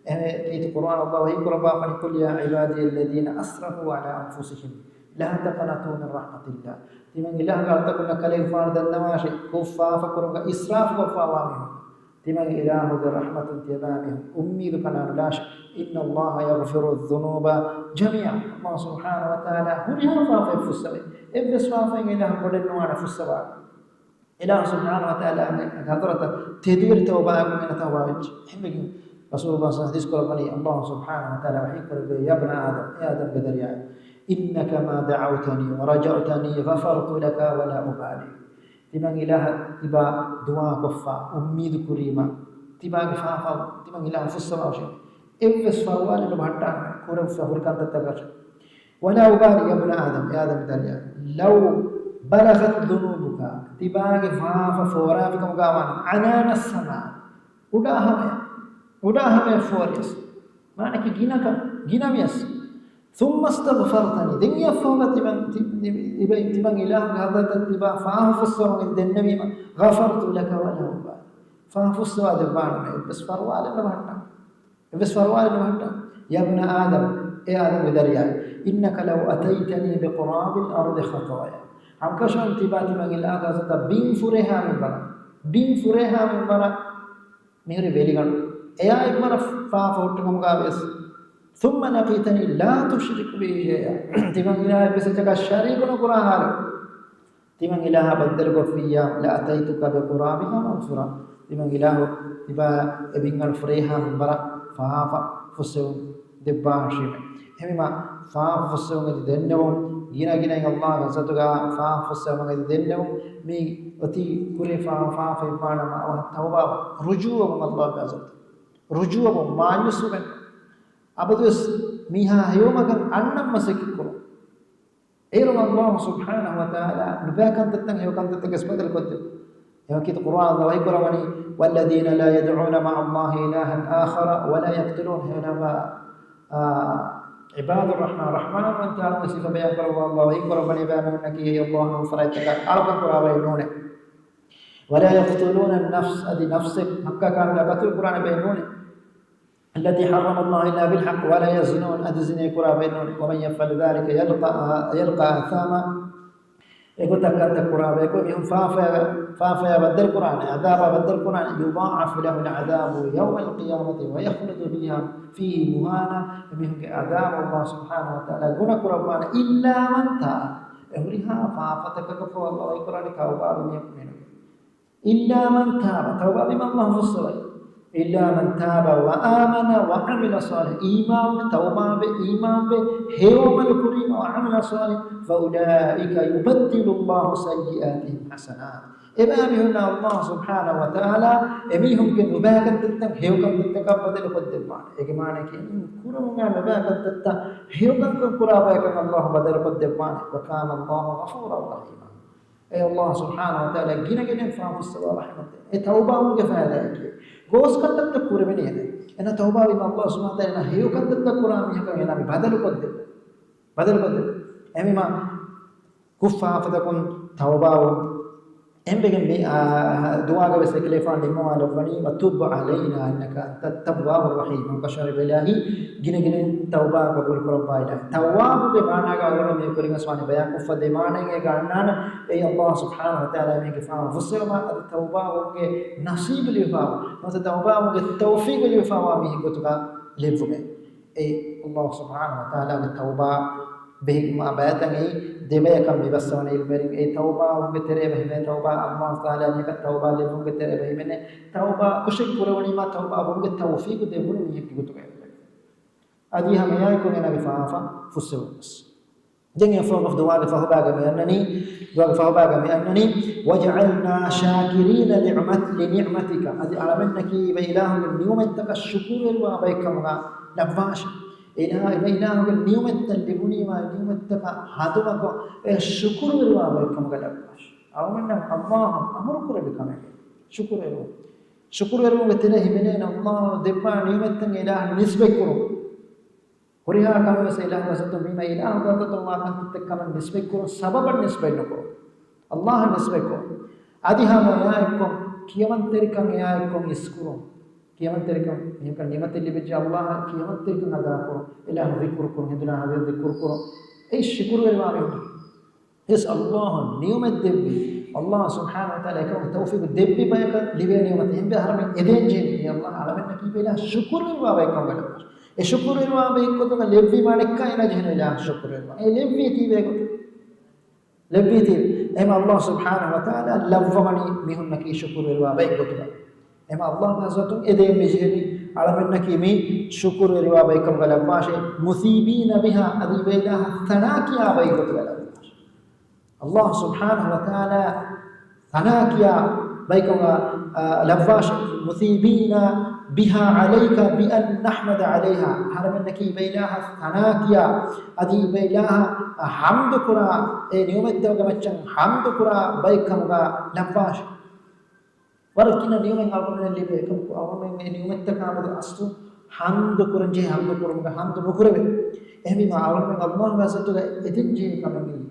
އެހެންވެ ކީރިތި ޤުރުއާނު ﷲ ވަޙީ ކުރައްވާފަނީ، قل يا عبادي الذين أسرفوا على أنفسهم لا تقنطوا من رحمة الله. ތިމަން އިލާހުގެ އަޅުތަކުންނަށް ކަލޭގެފާނު ދަންނަވާށި، ކުށް ފާފަ ކުރުމުގަ އިސްރާފު ކޮށްފާވާ މީހުން. ތިމަން އިލާހުގެ ރަޙްމަތުން ތިޔަބައިމީހުން އުއްމީދު ކަނޑާނުލާށި. إن الله يغفر الذنوب جميعا. ﷲ ސުބްޙާނަހޫ ވަތަޢާލާ ހުރިހާ ފާފައެއް ފުއްސަވޭ. އެއްވެސް ފާފައެއް އިލާހަށް ބޮޑެއް ނުވާނެ ފުއްސަވާ. އިލާހު ސުބްޙާނަހޫ ވަތަޢާލާގެ ޙަޟްރަތަށް ތެދުވެރި ތައުބާއަކުން އޭނަ ތައުބާވެއްޖެ. އެހެންވެގެން ރަސޫލުﷲ ޙަދީޘް ކުރައްވަނީ، ﷲ ސުބްޙާނަހޫ ވަތަޢާލާ ވަޙީ ކުރެއްވޭ، يا ابن آدم، އޭ އާދަމްގެ ދަރިޔާ، إنك ما دعوتني ورجوتني غفرت لك ولا أبالي. ތިމަން އިލާހަށް ތިބާ ދުޢާކޮށްފަ، އުއްމީދު ކުރީމަ، ތިބާގެ ފާފަ ތިމަން އިލާހަށް ފުއްސަވާށޭ. އެއްވެސް ފަރުވާލެއް ނުބަހައްޓާނެ ކުރެވިފަ ހުރި ކަންތައްތަކަށް. ولا أبالي يا ابن آدم، އޭ އާދަމްގެ ދަރިޔާ، لو بلغت ذنوبك، ތިބާގެ ފާފަ ފޯރާފިކަމުގަ ވާނަމަ، عنان السماء، އުޑާ ހަމަޔަށް، އުޑާ ހަމަޔަށް ފޯރިޔަސް، މާނައަކީ ގިނަކަން، ގިނަވިޔަސް، ثم استغفرتني، ދެން އެއަށްފަހުގަ ތިމަން، ތި، ތި، ތިމަން އިލާހުގެ ޙަޟްރަތަށް ތިބާ ފާފަ ފުއްސަވަން ދެންނެވީމަ، غفرت لك ولا أبالي، ފާފަ ފުއްސަވާ ދެއްވާނަމޭ، އެއްވެސް ފަރުވާލެއް ނުބަހައްޓާނެ. އެއްވެސް ފަރުވާލެއް ނުބަހައްޓާނެ. يا ابن آدم، އޭ އާދަމްގެ ދަރިޔާ، إنك لو أتيتني بقراب الأرض خطايا. ހަމަކަށަވަރުން ތިބާ ތިމަން އިލާހުގެ ޙަޟްރަތަށް ބިން ފުރޭހާ މިންވަރަށް، ބިން ފުރޭހާ މިންވަރަށް، މިހުރި ވެލިގަނޑު، އެޔާ އެއްވަރަށް ފާފަ ހުއްޓުކަމުގަވިޔަސް، ثم لقيتني لا تشرك بي شيئا، ތިމަން އިލާހަށް އެއްވެސް އެއްޗަކަށް ޝަރީކު ނުކުރާ ޙާލު، ތިމަން އިލާހާ ބައްދަލުކޮށްފިއްޔާ، لأتيتك بقرابها مغفرة، ތިމަން އިލާހު ތިބާ އެ ބިންގަނޑު ފުރޭހާ މިންވަރަށް ފާފަ ފުއްސެވުން ދެއްވާށީމެ. އެހެންވީމަ، ފާފަ ފުއްސެވުން އެދި ދެންނެވުން، ގިނަ ގިނައިން ﷲގެ ޙަޟްރަތުގަ ފާފަ ފުއްސެވުމަށް އެދި ދެންނެވުން، މި އޮތީ ކުރި ފާ، ފާފަ އިއްވާނަމަ އަވަހަށް ތައުބާ، ރުޖޫޢަވުން ﷲގެ ޙަޟްރަތަށް. ރުޖޫޢަވުން، މާޔޫސްވުމެއް، އަބަދުވެސް މީހާ ހެޔޮމަގަށް އަންނަން މަސައްކަތް ކުރުން. އޭރު ﷲ ސުބްޙާނަހޫ ވަތަޢާލާ ނުބައި ކަންތައްތައް ހެޔޮ ކަންތައްތަކަށް ބަދަލު ކޮށްދެއްވުން. އެވަކީ ޤުރުއާން ވަޙީ ކުރައްވަނީ، والذين لا يدعون مع الله إلها آخر ولا يقتلون، ހެޔޮނަމަ، އާ، ޢިބާދުއްރަޙްމާން، ރަޙްމާންވަންތަ އަޅުގެ ސިފަ ބަޔާން ކުރައްވާ ﷲ ވަޙީ ކުރައްވަނީ ބައިމީހުންނަކީ ﷲ ނޫން ފަރާތްތަކަށް އަޅުކަން ކުރާ ބައެއް ނޫނޭ. ولا يقتلون النفس، އަދި ނަފްސެއް ޙައްޤާ ކާމިލާ ޤަތުލު ކުރާނެ ބައެއް ނޫނޭ. التي حرم الله إلا بالحق ولا يزنون، އަދި ޒިނޭ ކުރާ ބައެއް ނޫނޭ. ومن يفعل ذلك يلق، يلق أثاما. އެގޮތަށް ކަންތައް ކުރާ ބަޔަކު މީހުން ފާފަޔާ، ފާފަޔާ ބައްދަލު ކުރާނެ، ޢަޛާބާ ބައްދަލު ކުރާނެ. يضاعف له العذاب يوم القيامة ويخلد فيه، ފީހި މުހާނަ، އެމީހުންގެ ޢަޛާބު ﷲ ސުބްޙާނަހޫ ވަތަޢާލާ ގުނަ ކުރައްވާނެ. إلا من تاب، އެ ހުރިހާ ފާފަތަކަކަށް ފަހު ﷲ ވަޙީ ކުރާނެ ތައުބާވި މީހަކު މިނުވީ. إلا من تاب، ތައުބާވީމަ ﷲ ފުއްސަވައި. إلا من تاب وآمن وعمل صالحا، އީމާންވެ، ތައުބާވެ، އީމާންވެ، ހެޔޮ ޢަމަލު ކުރީމަ، وعمل صالحا، فأولئك يبدل الله سيئاتهم حسنات. އެބައިމީހުންނަށް ﷲ ސުބްޙާނަހޫ ވަތަޢާލާ އެމީހުންގެ ނުބައި ކަންތައްތައް ހެޔޮ ކަންތައްތަކަށް ބަދަލު ކޮށްދެއްވާނެ. އޭގެ މާނައަކީ އެމީހުން ކުރަމުން އައި ނުބައި ކަންތައްތައް ހެޔޮ ކަންކަން ކުރާ ބަޔަކަށް ﷲ ބަދަލު ކޮށްދެއްވާނެ. وكان الله غفورا رحيما. އޭ ﷲ ސުބްޙާނަހޫ ވަތަޢާލާ ގިނަގިނައިން ފާފަ ފުއްސަވާ ރަޙްމަތެއް. އެ ތައުބާވުމުގެ ފައިދާއަކީ، ގޯސް ކަންތައްތައް ކުރެވެނީ އެ. އޭނަ ތައުބާވީމަ ﷲ ސުބްޙާނަހޫ ވަތަޢާލާ ހެޔޮ ކަންތައްތައް ކުރާ މީހަކަށް އޭނަ މި ބަދަލުކޮށްދެއްވޭ. ބަދަލުކޮށްދެއްވޭ. އެހެންވީމަ، ކުށް ފާފަތަކުން ތައުބާވުން، އެހެންވެގެން މި، އާ، ދުޢާގަ ވެސް އެކަލޭގެފާނު ނިންމަވާލައްވަނީ، "وتب علينا إنك أنت التواب الرحيم." ހަރުކަށަވަރު އިލާހީ، ގިނަގިނައިން ތައުބާ ގަބޫލު ކުރައްވާ އިލާހީ. ތައުވާބުގެ މާނާގަ އަޅުގަނޑު މި ކުރިން އަސްވާނީ ބަޔާންކޮށްފަ ދެ މާނައެއް އަންނާނެ. އެއީ އައްލާހު ސުބްޙާނަހު ވަތަޢާލާ މީގެ ފާން ފުއްސެވުމާ އަދި ތައުބާ ވުމުގެ ނަސީބު ލިބިފާވާ، ނުވަތަ ތައުބާ ވުމުގެ ތައުފީގު ލިބިފާވާ މީހެއް ގޮތުގަ ލެއްވުމެއް. އެ އައްލާހު ސުބްޙާނަހު ވަތަޢާލާގެ ތައުބާ ބެހިގެން ބައިތަން އެއީ ދެބަޔަކަށް މި ބައްސަވަނީ ޢިލްމުވެރިން. އެ ތައުބާ ވުމުގެ ތެރޭ ބެހިމެން، ތައުބާ އައްލާހު ތަޢާލާ އަނެކަ ތައުބާ ލެއްވުމުގެ ތެރޭ ބެހިމެން، ތައުބާ ކުށެއް ކުރެވުނީމާ ތައުބާ ވުމުގެ ތައުފީގު ދެއްވުނު މީހެއްގެ ގޮތުގައި. އަދި ހަމައެއާއެކު އޭނާގެ ފާފަ ފުއްސެވުން ވެސް. ދެން އެފަހުގަ ދުޢާގެ ފަހުބާގަ މި އަންނަނީ، ދުޢާގެ ފަހުބާގަ މި އަންނަނީ، "واجعلنا شاكرين لنعمت-، لنعمتك." އަދި އަޅަމެންނަކީ އިބަ އިލާހުގެ ނިޢުމަތްތަކަށް ޝުކުރުވެރިވާ ބައެއްކަމުގަ ލައްވާށެ. އިލާ-، އިބަ އިލާހުގެ ނިޢުމަތްތައް ލިބުނީމާ ނިޢުމަތްތަކަށް ހަނދުމަކޮށް އެ ޝުކުރުވެރިވާ ބައެއްކަމުގަ ލައްވާށެ. އަޅަމެންނަށް އައްލާހު އަމުރު ކުރެއްވި ކަމެއް ޝުކުރުވެރިވުން. ޝުކުރުވެރިވުމުގެ ތެރޭ ހިމެނޭނެ އައްލާހު ދެއްވާ ނިޢުމަތްތައް އިލާހަށް ނިސްބަތްކުރުން. ހުރިހާ ކަމެއް ވެސް އިލާހުގެ ހަޟްރަތުން ވީމަ، އިލާހުގެ ހަޟްރަތުން ވާ ކަންތައްތައް ކަމަށް ނިސްބަތްކުރުން، ސަބަބަށް ނިސްބަތް ނުކުރުން. އައްލާހަށް ނިސްބަތްކުރުން. އަދި ހަމަ އެއާއެއްކޮށް ކިޔަމަންތެރިކަން އެއާއެއްކޮށް އިސްކުރުން. ކިޔަމަންތެރިކަން، މިކަން ނިޢުމަތެއް ލިބިއްޖެ އައްލާހަށް ކިޔަމަންތެރިކަން އަދާކުރުން. އިލާހަށް ޛިކުރު ކުރުން، ހެނދުނާ ހަވީރު ޛިކުރު ކުރުން. އެއީ ޝުކުރުވެރިވާ މީހުން. އެސް އައްލާހު ނިޢުމަތް ދެއްވި، އައްލާހު ސުބްޙާނަހު ވަތަޢާލާ އެކަމުގެ ތައުފީޤު ދެއްވި ބަޔަކަށް ލިބޭ ނިޢުމަތެއް. އެހެންވެ އަހަރެމެން އެދެން ޖެހެނީ އައްލާހު އަޅަމެންނަކީ އިބަ އިލާހަށް ޝުކުރުވެރިވާ ބައެއްކަމުގަ ލައްވާށެ. އެ ޝުކުރުވެރިވާ ބައެއް ގޮތުގަ ލެއްވީމާ އަނެއްކާ އޭނާ ޖެހޭނެ އިލާހަށް ޝުކުރުވެރިވާ. އެ ލެއްވީތީ ބައެއް ގޮތުން. ލެއްވީތީ. އެހެން އައްލާހު ސުބްޙާނަހު ވަތަޢާލާ ލައްވަވަނީ މީހުންނަކީ ޝުކުރުވެރިވާ ބައެއް ގޮތުގަ. އެހެން އައްލާހުގެ ހަޟްރަތުން އެދޭން މިޖެހެނީ އަޅަމެންނަކީ މި ޝުކުރުވެރިވާ ބައެއްކަމުގަ ލައްވާށޭ. މުސީބީނަ ބިހާ، އަދި އިބަ އިލާހަށް ސަނާ ކިޔާ ބައެއް ގޮތުގަ ލައްވާށޭ. އައްލާހު ސުބްޙާނަހު ވަތަޢާލާ ސަނާ ކިޔާ ބައެއްކަމުގަ، އާ، ލައްވާށޭ. މުސީބީނަ ބިހާ ޢަލައިކަ ބިއަން ނަޙްމަދަ ޢަލައިހާ. އަހަރެމެންނަކީ އިބަ އިލާހަށް ސަނާ ކިޔާ، އަދި އިބަ އިލާހަށް ޙަމްދު ކުރާ، އެ ނިޢުމަތްތަކުގެ މައްޗަށް ޙަމްދު ކުރާ ބައެއްކަމުގަ ލައްވާށޭ. ވަރަށް ގިނަ ނިޢުމަތް އަޅުގަނޑުމެން ލިބޭ އެކަމަކު، އަޅުގަނޑުމެން އެ ނިޢުމަތްތަކާ މެދު އަސްލު ޙަމްދު ކުރަން ޖެހޭ، ޙަމްދު ކުރުމުގަ ޙަމްދު ނުކުރެވޭ. އެހެންވީމާ އަޅުގަނޑުމެން އައްލާހުގެ ޙަޟްރަތުގަ އެދެން ޖެހޭ ކަމެއް މިއީ.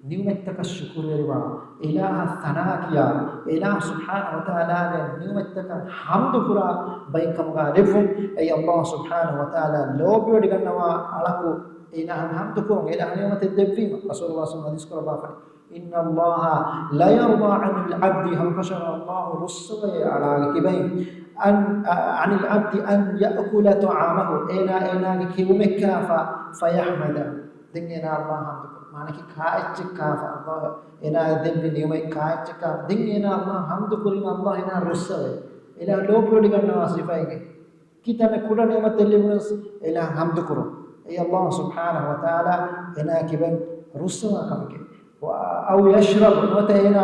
ނިޢުމަތްތަކަށް ޝުކުރުވެރިވާ، އިލާހަށް ސަނާ ކިޔާ، އިލާހު ސުބްޙާނަހު ވަތަޢާލާގެ ނިޢުމަތްތަކަށް ޙަމްދު ކުރާ ބައެއްކަމުގަ ލެއްވުން. އެއީ އައްލާހު ސުބްޙާނަހު ވަތަޢާލާ ލޯބިވެޑިގަންނަވާ އަޅަކު އިލާހަށް ޙަމްދު ކުރުން، އިލާހަށް ނިޢުމަތެއް ދެއްވީމަ. ރަސޫލުﷲ ޞައްލަﷲު ޢަލައިހި ވަސައްލަމަ ޙަދީޘް ކުރައްވާފަ، إن الله لا يرضى عن العبد، ހަމަކަށަވަރު އައްލާހު ރުއްސަވައޭ އަޅާގެ ކިބައިން، عن، عن العبد أن يأكل طعامه، އޭނާ އޭނާގެ ކެއުމެއް ކާފަ، فيحمده، ދެން އޭނާ އައްލާހަށް ޙަމްދު ކުރުން. މާނައަކީ ކާއެއްޗެއް ކާފަ، އައްލާހު އޭނާ ދެއްވި ނިޢުމަތް ކާއެއްޗެއް ކާފަ، ދެން އޭނާ އައްލާހަށް ޙަމްދު ކުރީމަ އައްލާހު އޭނާ ރުއްސަވައޭ. އިލާހު ލޯބިވެޑިގަންނަވާ ޞިފައެއް. ކިތަންމެ ކުޑަ ނިޢުމަތެއް ލިބުނަސް އިލާހަށް ޙަމްދު ކުރުން. އެއީ އައްލާހު ސުބްޙާނަހު ވަތަޢާލާ އޭނާ ކިބައިން ރުއްސަވާ ކަމެކޭ. أو يشرب، ނުވަތަ އޭނާ،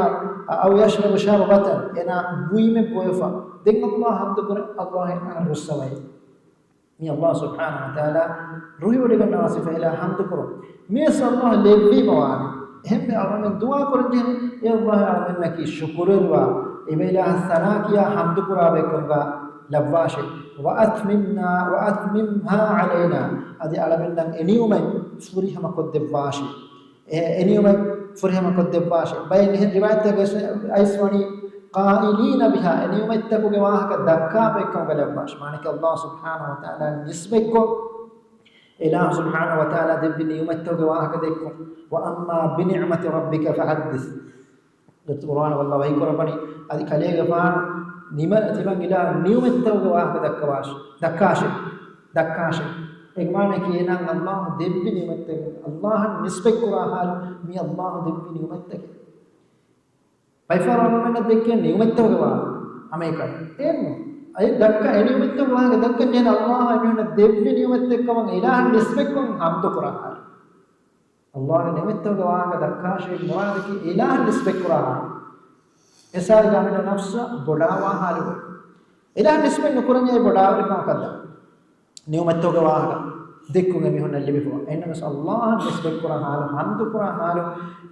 أو يشرب شربة، އޭނާ ބުއިމެއް ބޮއެފަ. ދެން އައްލާހަށް ޙަމްދު ކުރޭ، އައްލާހު އޭނާ ރުއްސަވައޭ. މީ އައްލާހު ސުބްޙާނަހު ވަތަޢާލާ ރުހިވޮޑިގަންނަވާ ޞިފަ އިލާހަށް ޙަމްދު ކުރުން. މިވެސް އައްލާހު ލެއްވީމަ ވާނެ. އެހެންވެ އަޅަމެން ދުޢާ ކުރަން ޖެހޭ، އޭ އައްލާހު އަޅަމެންނަކީ ޝުކުރުވެރިވާ، އިބަ އިލާހަށް ސަނާ ކިޔާ ޙަމްދު ކުރާ ބައެއްކަމުގަ ލައްވާށޭ. وأتممنا، وأتممها علينا، އަދި އަޅަމެންނަށް އެ ނިޢުމަތް ފުރިހަމަ ކޮށްދެއްވާށޭ. އެ، އެ ނިޢުމަތް ފުރިހަމަ ކޮށްދެއްވާށޭ. ބައެއް އެހެން ރިވާޔަތްތަކުގަ އައިސް ވަނީ، قائلين بها، އެ ނިޢުމަތްތަކުގެ ވާހަކަ ދައްކާ ބައެއްކަމުގަ ލައްވާށޭ. މާނައަކީ އައްލާހު ސުބްޙާނަހު ވަތަޢާލާ ނިސްބަތްކޮށް، އިލާހު ސުބްޙާނަހު ވަތަޢާލާ ދެއްވި ނިޢުމަތްތަކުގެ ވާހަކަ ދެއްކުން. وأما بنعمة ربك فحدث. ދެން ޤުރުއާނުގަ އައްލާހު ވަޙީ ކުރައްވަނީ، އަދި ކަލޭގެފާނު ނިމަ-، ތިމަން އިލާ ނިޢުމަތްތަކުގެ ވާހަކަ ދައްކަވާށޭ، ދައްކާށޭ، ދައްކާށޭ. އޭގެ މާނައަކީ އޭނާއަށް އައްލާހު ދެއްވި ނިޢުމަތްތައް، އައްލާހަށް ނިސްބަތްކުރާ ޙާލު، މީ އައްލާހު ދެއްވި ނިޢުމަތްތަކެއް. ފައިފާރު އަޅުގަނޑަށް ދެއްކޭ ނިޢުމަތްތަކުގެ ވާހަކަ ހަމައެކަނި. އެއްނު. އަދި ދައްކާ، އެ ނިޢުމަތްތަކުގެ ވާހަކަ ދައްކަން ޖެހޭނެ އައްލާހަށް އެމީހުންނަށް ދެއްވި ނިޢުމަތްތައް ކަމަށް އިލާހަށް ނިސްބަތްކޮށް ޙަމްދު ކުރާ ޙާލު. އައްލާހުގެ ނިޢުމަތްތަކުގެ ވާހަކަ ދައްކާށޭ މުރާދަކީ އިލާހަށް ނިސްބަތްކުރާ ޙާލު. އެސާދިގާމިން ނަފްސަށް ބޮޑާވާ ޙާލުގަ. އިލާހަށް ނިސްބަތް ނުކުރަންޏާ ބޮޑާވެރިކަމަކަށްދާ. ނިޢުމަތްތަކުގެ ވާހަކަ ދެއްކުން އެމީހުންނަށް ލިބިފަވާ. އެހެންނަމަވެސް އައްލާހަށް ނިސްބަތްކުރާ ޙާލު، ޙަމްދުކުރާ ޙާލު،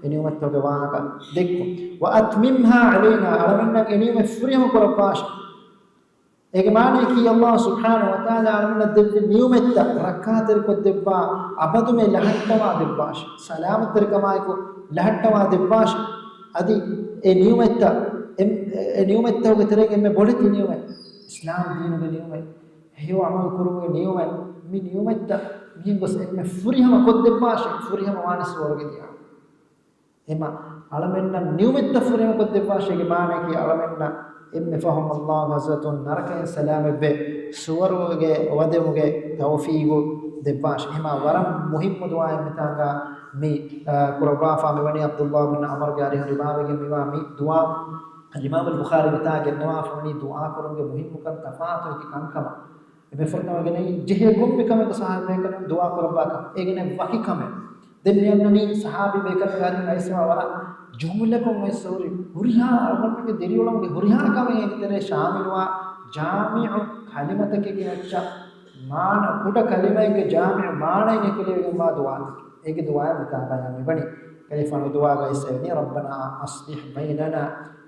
އެ ނިޢުމަތްތަކުގެ ވާހަކަ ދެއްކުން. وأتممها علينا، އަޅަމެންނަށް އެ ނިޢުމަތް ފުރިހަމަ ކުރައްވާށޭ. އޭގެ މާނައަކީ އައްލާހު ސުބްޙާނަހު ވަތަޢާލާ އަޅަމެންނަށް ދެއްވި ނިޢުމަތްތައް ރައްކާތެރިކޮށްދެއްވާ، އަބަދުމެ ލަހައްޓަވާ ދެއްވާށޭ. ސަލާމަތްތެރިކަމާއެކު ލަހައްޓަވާ ދެއްވާށޭ. އަދި އެ ނިޢުމަތްތައް އެ، އެ ނިޢުމަތްތަކުގެ ތެރެއިން އެންމެ ބޮޑެތި ނިޢުމަތް، އިސްލާމް ދީނުގެ ނިޢުމަތް، ހެޔޮ ޢަމަލު ކުރުމުގެ ނިޢުމަތް، މި ނިޢުމަތްތައް މިހެން ގޮސް އެންމެ ފުރިހަމަ ކޮށްދެއްވާށޭ، ފުރިހަމަ ވާނެ ސުވަރުގެ ދިޔާ. އެމަ އަޅަމެންނަށް ނިޢުމަތްތައް ފުރިހަމަ ކޮށްދެއްވާށޭގެ މާނައަކީ، އަޅަމެންނަށް އެންމެ ފަހުން ﷲ ގެ ޙަޟްރަތުން ނަރަކައިން ސަލާމަތްވެ، ސުވަރުގެ ވަދެމުގެ ތައުފީގު ދެއްވާށޭ. އެމަ ވަރަށް މުހިއްމު ދުޢާއެއް މިތާނގަ މި، އާ، ކުރައްވާފާ މިވަނީ ޢަބްދުﷲ ބިން ޢަމްރުގެ އަރިހުން ރިވާވެގެން މިވާ މި ދުޢާ. އަލްއިމާމު އަލްބުޚާރީ މިތާ ގެންނަވާފަ ވަނީ ދުޢާ ކުރުމުގެ މުހިއްމުކަން، ތަފާތު އެކި ކަންކަމަށް. އެބޭފުޅުންނަށް ވެގެން ޖެހޭ ކޮންމެ ކަމެއްގަ ޞަޙާބީ ބޭކަލުން ދުޢާ ކުރައްވާ ކަމެއް. އޭގެނެ ވަކި ކަމެއް. ދެން މި އަންނަނީ ޞަޙާބީ ބޭކަލުންގެ އަރިހުން އައިސްފަ ވަރަށް ޖުމްލަކޮށް އައިސް ހުރި ހުރިހާ އަޅުގަނޑުމެންގެ ދިރިއުޅުމުގެ ހުރިހާ ކަމެއް އޭގެ ތެރޭ ޝާމިލުވާ ޖާމިޢު ކަލިމަތަކެއްގެ މައްޗަށް މާނަ، ކުޑަ ކަލިމައެއްގެ ޖާމިޢު މާނައިން އެކުލެވިގެންވާ ދުޢާތަކެއް. އޭގެ ދުޢާއެއް މިތާ ބަޔާން މިވަނީ. ކަލޭގެފާނު ދުޢާގައި އައިސްފަ ވަނީ، ربنا أصلح بيننا،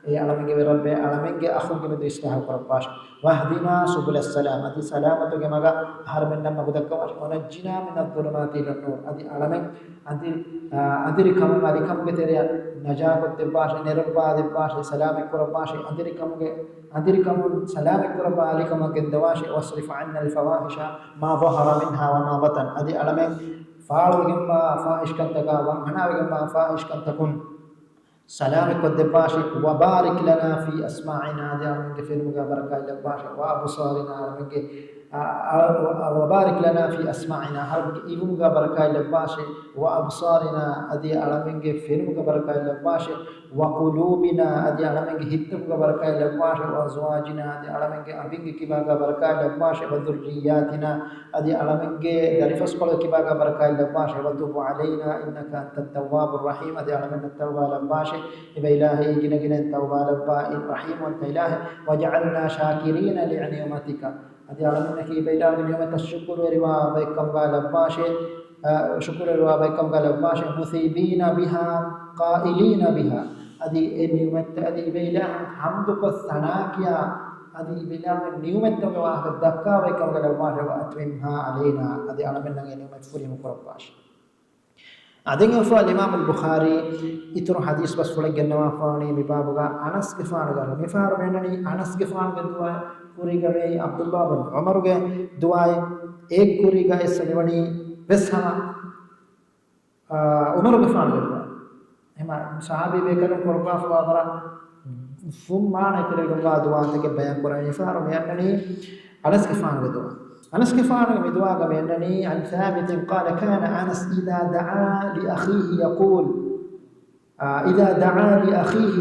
އޭ އަޅަމެންގެ ރައްބޭ، އަޅަމެންގެ އަޚުންގެ މެދު އިޞްލާޙު ކުރައްވާށޭ. واهدنا سبل السلام، އަދި ސަލާމަތުގެ މަގަށް އަހަރެމެންނަށް މަގު ދައްކަވާށޭ. ونجنا من الظلمات إلى النور، އަދި އަޅަމެން، އަދި، އަ، އަނދިރިކަމުން އަލިކަމުގެ ތެރެއަށް ނަޖާ ކޮށްދެއްވާށޭ، ނެރެއްވާ ދެއްވާށޭ، ސަލާމަތް ކުރައްވާށޭ، އަނދިރިކަމުގެ، އަނދިރިކަމުން ސަލާމަތް ކުރައްވާ އަލިކަމަށް ގެންދަވާށޭ. واصرف عنا الفواحش ما ظهر منها وما بطن، އަދި އަޅަމެން ފާޅުވެގެންވާ ފާޙިޝްކަންތަކާ، ވަންހަނާވެގެންވާ ފާޙިޝްކަންތަކުން ސަލާމަތް ކޮށްދެއްވާށޭ. وبارك لنا في أسماعنا، އަދި އަޅަމެންގެ ފެނުމުގަ ބަރަކާތް ލައްވާށޭ. وأبصارنا، އަޅަމެންގެ، އަ، އަ، وبارك لنا في أسماعنا، އަހަރެންގެ އިވުމުގަ ބަރަކާތް ލައްވާށޭ. وأبصارنا، އަދި އަޅަމެންގެ ފެނުމުގަ ބަރަކާތް ލައްވާށޭ. وقلوبنا، އަދި އަޅަމެންގެ ހިތްތަކުގަ ބަރަކާތް ލައްވާށޭ. وأزواجنا، އަދި އަޅަމެންގެ އަނބިންގެ ކިބާގަ ބަރަކާތް ލައްވާށޭ. وذرياتنا، އަދި އަޅަމެންގެ ދަރިފަސްކޮޅުގެ ކިބާގަ ބަރަކާތް ލައްވާށޭ. وتب علينا إنك أنت التواب الرحيم، އަދި އަޅަމެންނަށް ތައުބާ ލައްވާށޭ. އެބަ އިލާހީ، ގިނަގިނައިން ތައުބާ ލައްވާ ރަޙީމް ވަންތަ އިލާހެއް. واجعلنا شاكرين لنعمتك، އަދި އަޅަމެންނަކީ އެބަ އިލާހުގެ ނިޢުމަތަށް ޝުކުރުވެރިވާ ބައެއްކަމުގަ ލައްވާށޭ، އަ، ޝުކުރުވެރިވާ ބައެއްކަމުގަ ލައްވާށޭ. مثيبين بها قائلين بها، އަދި އެ ނިޢުމަތްތައް އަދި އެބަ އިލާހަށް ޙަމްދުކޮށް ސަނާކިޔާ، އަދި އެބަ އިލާހުގެ ނިޢުމަތްތަކުގެ ވާހަކަ ދައްކާ ބައެއްކަމުގަ ލައްވާށޭ. وأتممها علينا، އަދި އަޅަމެންނަށް އެ ނިޢުމަތް ފުރިހަމަ ކުރައްވާށޭ. އަދި އެފާ އިމާމުލް ބުޚާރީ އިތުރު ޙަދީޘް ބަސްފުޅެއް ގެންނަވާފާވަނީ މި ބާބުގަ އަނަސްގެފާނުގެ، މިފަހަރު މިއަންނަނީ އަނަސްގެފާނުގެ ދުޢާ ކުރީގަ މިއީ ޢަބްދުﷲ ބިން ޢުމަރުގެ ދުޢާއެއް. އޭގެ ކުރީގަ އެއްސަ މިވަނީ ވެސް ހަމަ، އާ، ޢުމަރުގެފާނުގެ ދުޢާ. އެހެންމަ ޞަޙާބީ ބޭކަލުން ކުރައްވާފަވާ ވަރަށް ފުން މާނައެއް ކުރެވިގެންވާ ދުޢާތަކެއް ބަޔާން ކުރަނީ. މިފަހަރު މިއަންނަނީ އަނަސްގެފާނުގެ ދުޢާ. އަނަސްގެފާނުގެ މި ދުޢާގަ މިއަންނަނީ، عن ثابت قال كان أنس إذا دعا لأخيه يقول، އާ، إذا دعا لأخيه،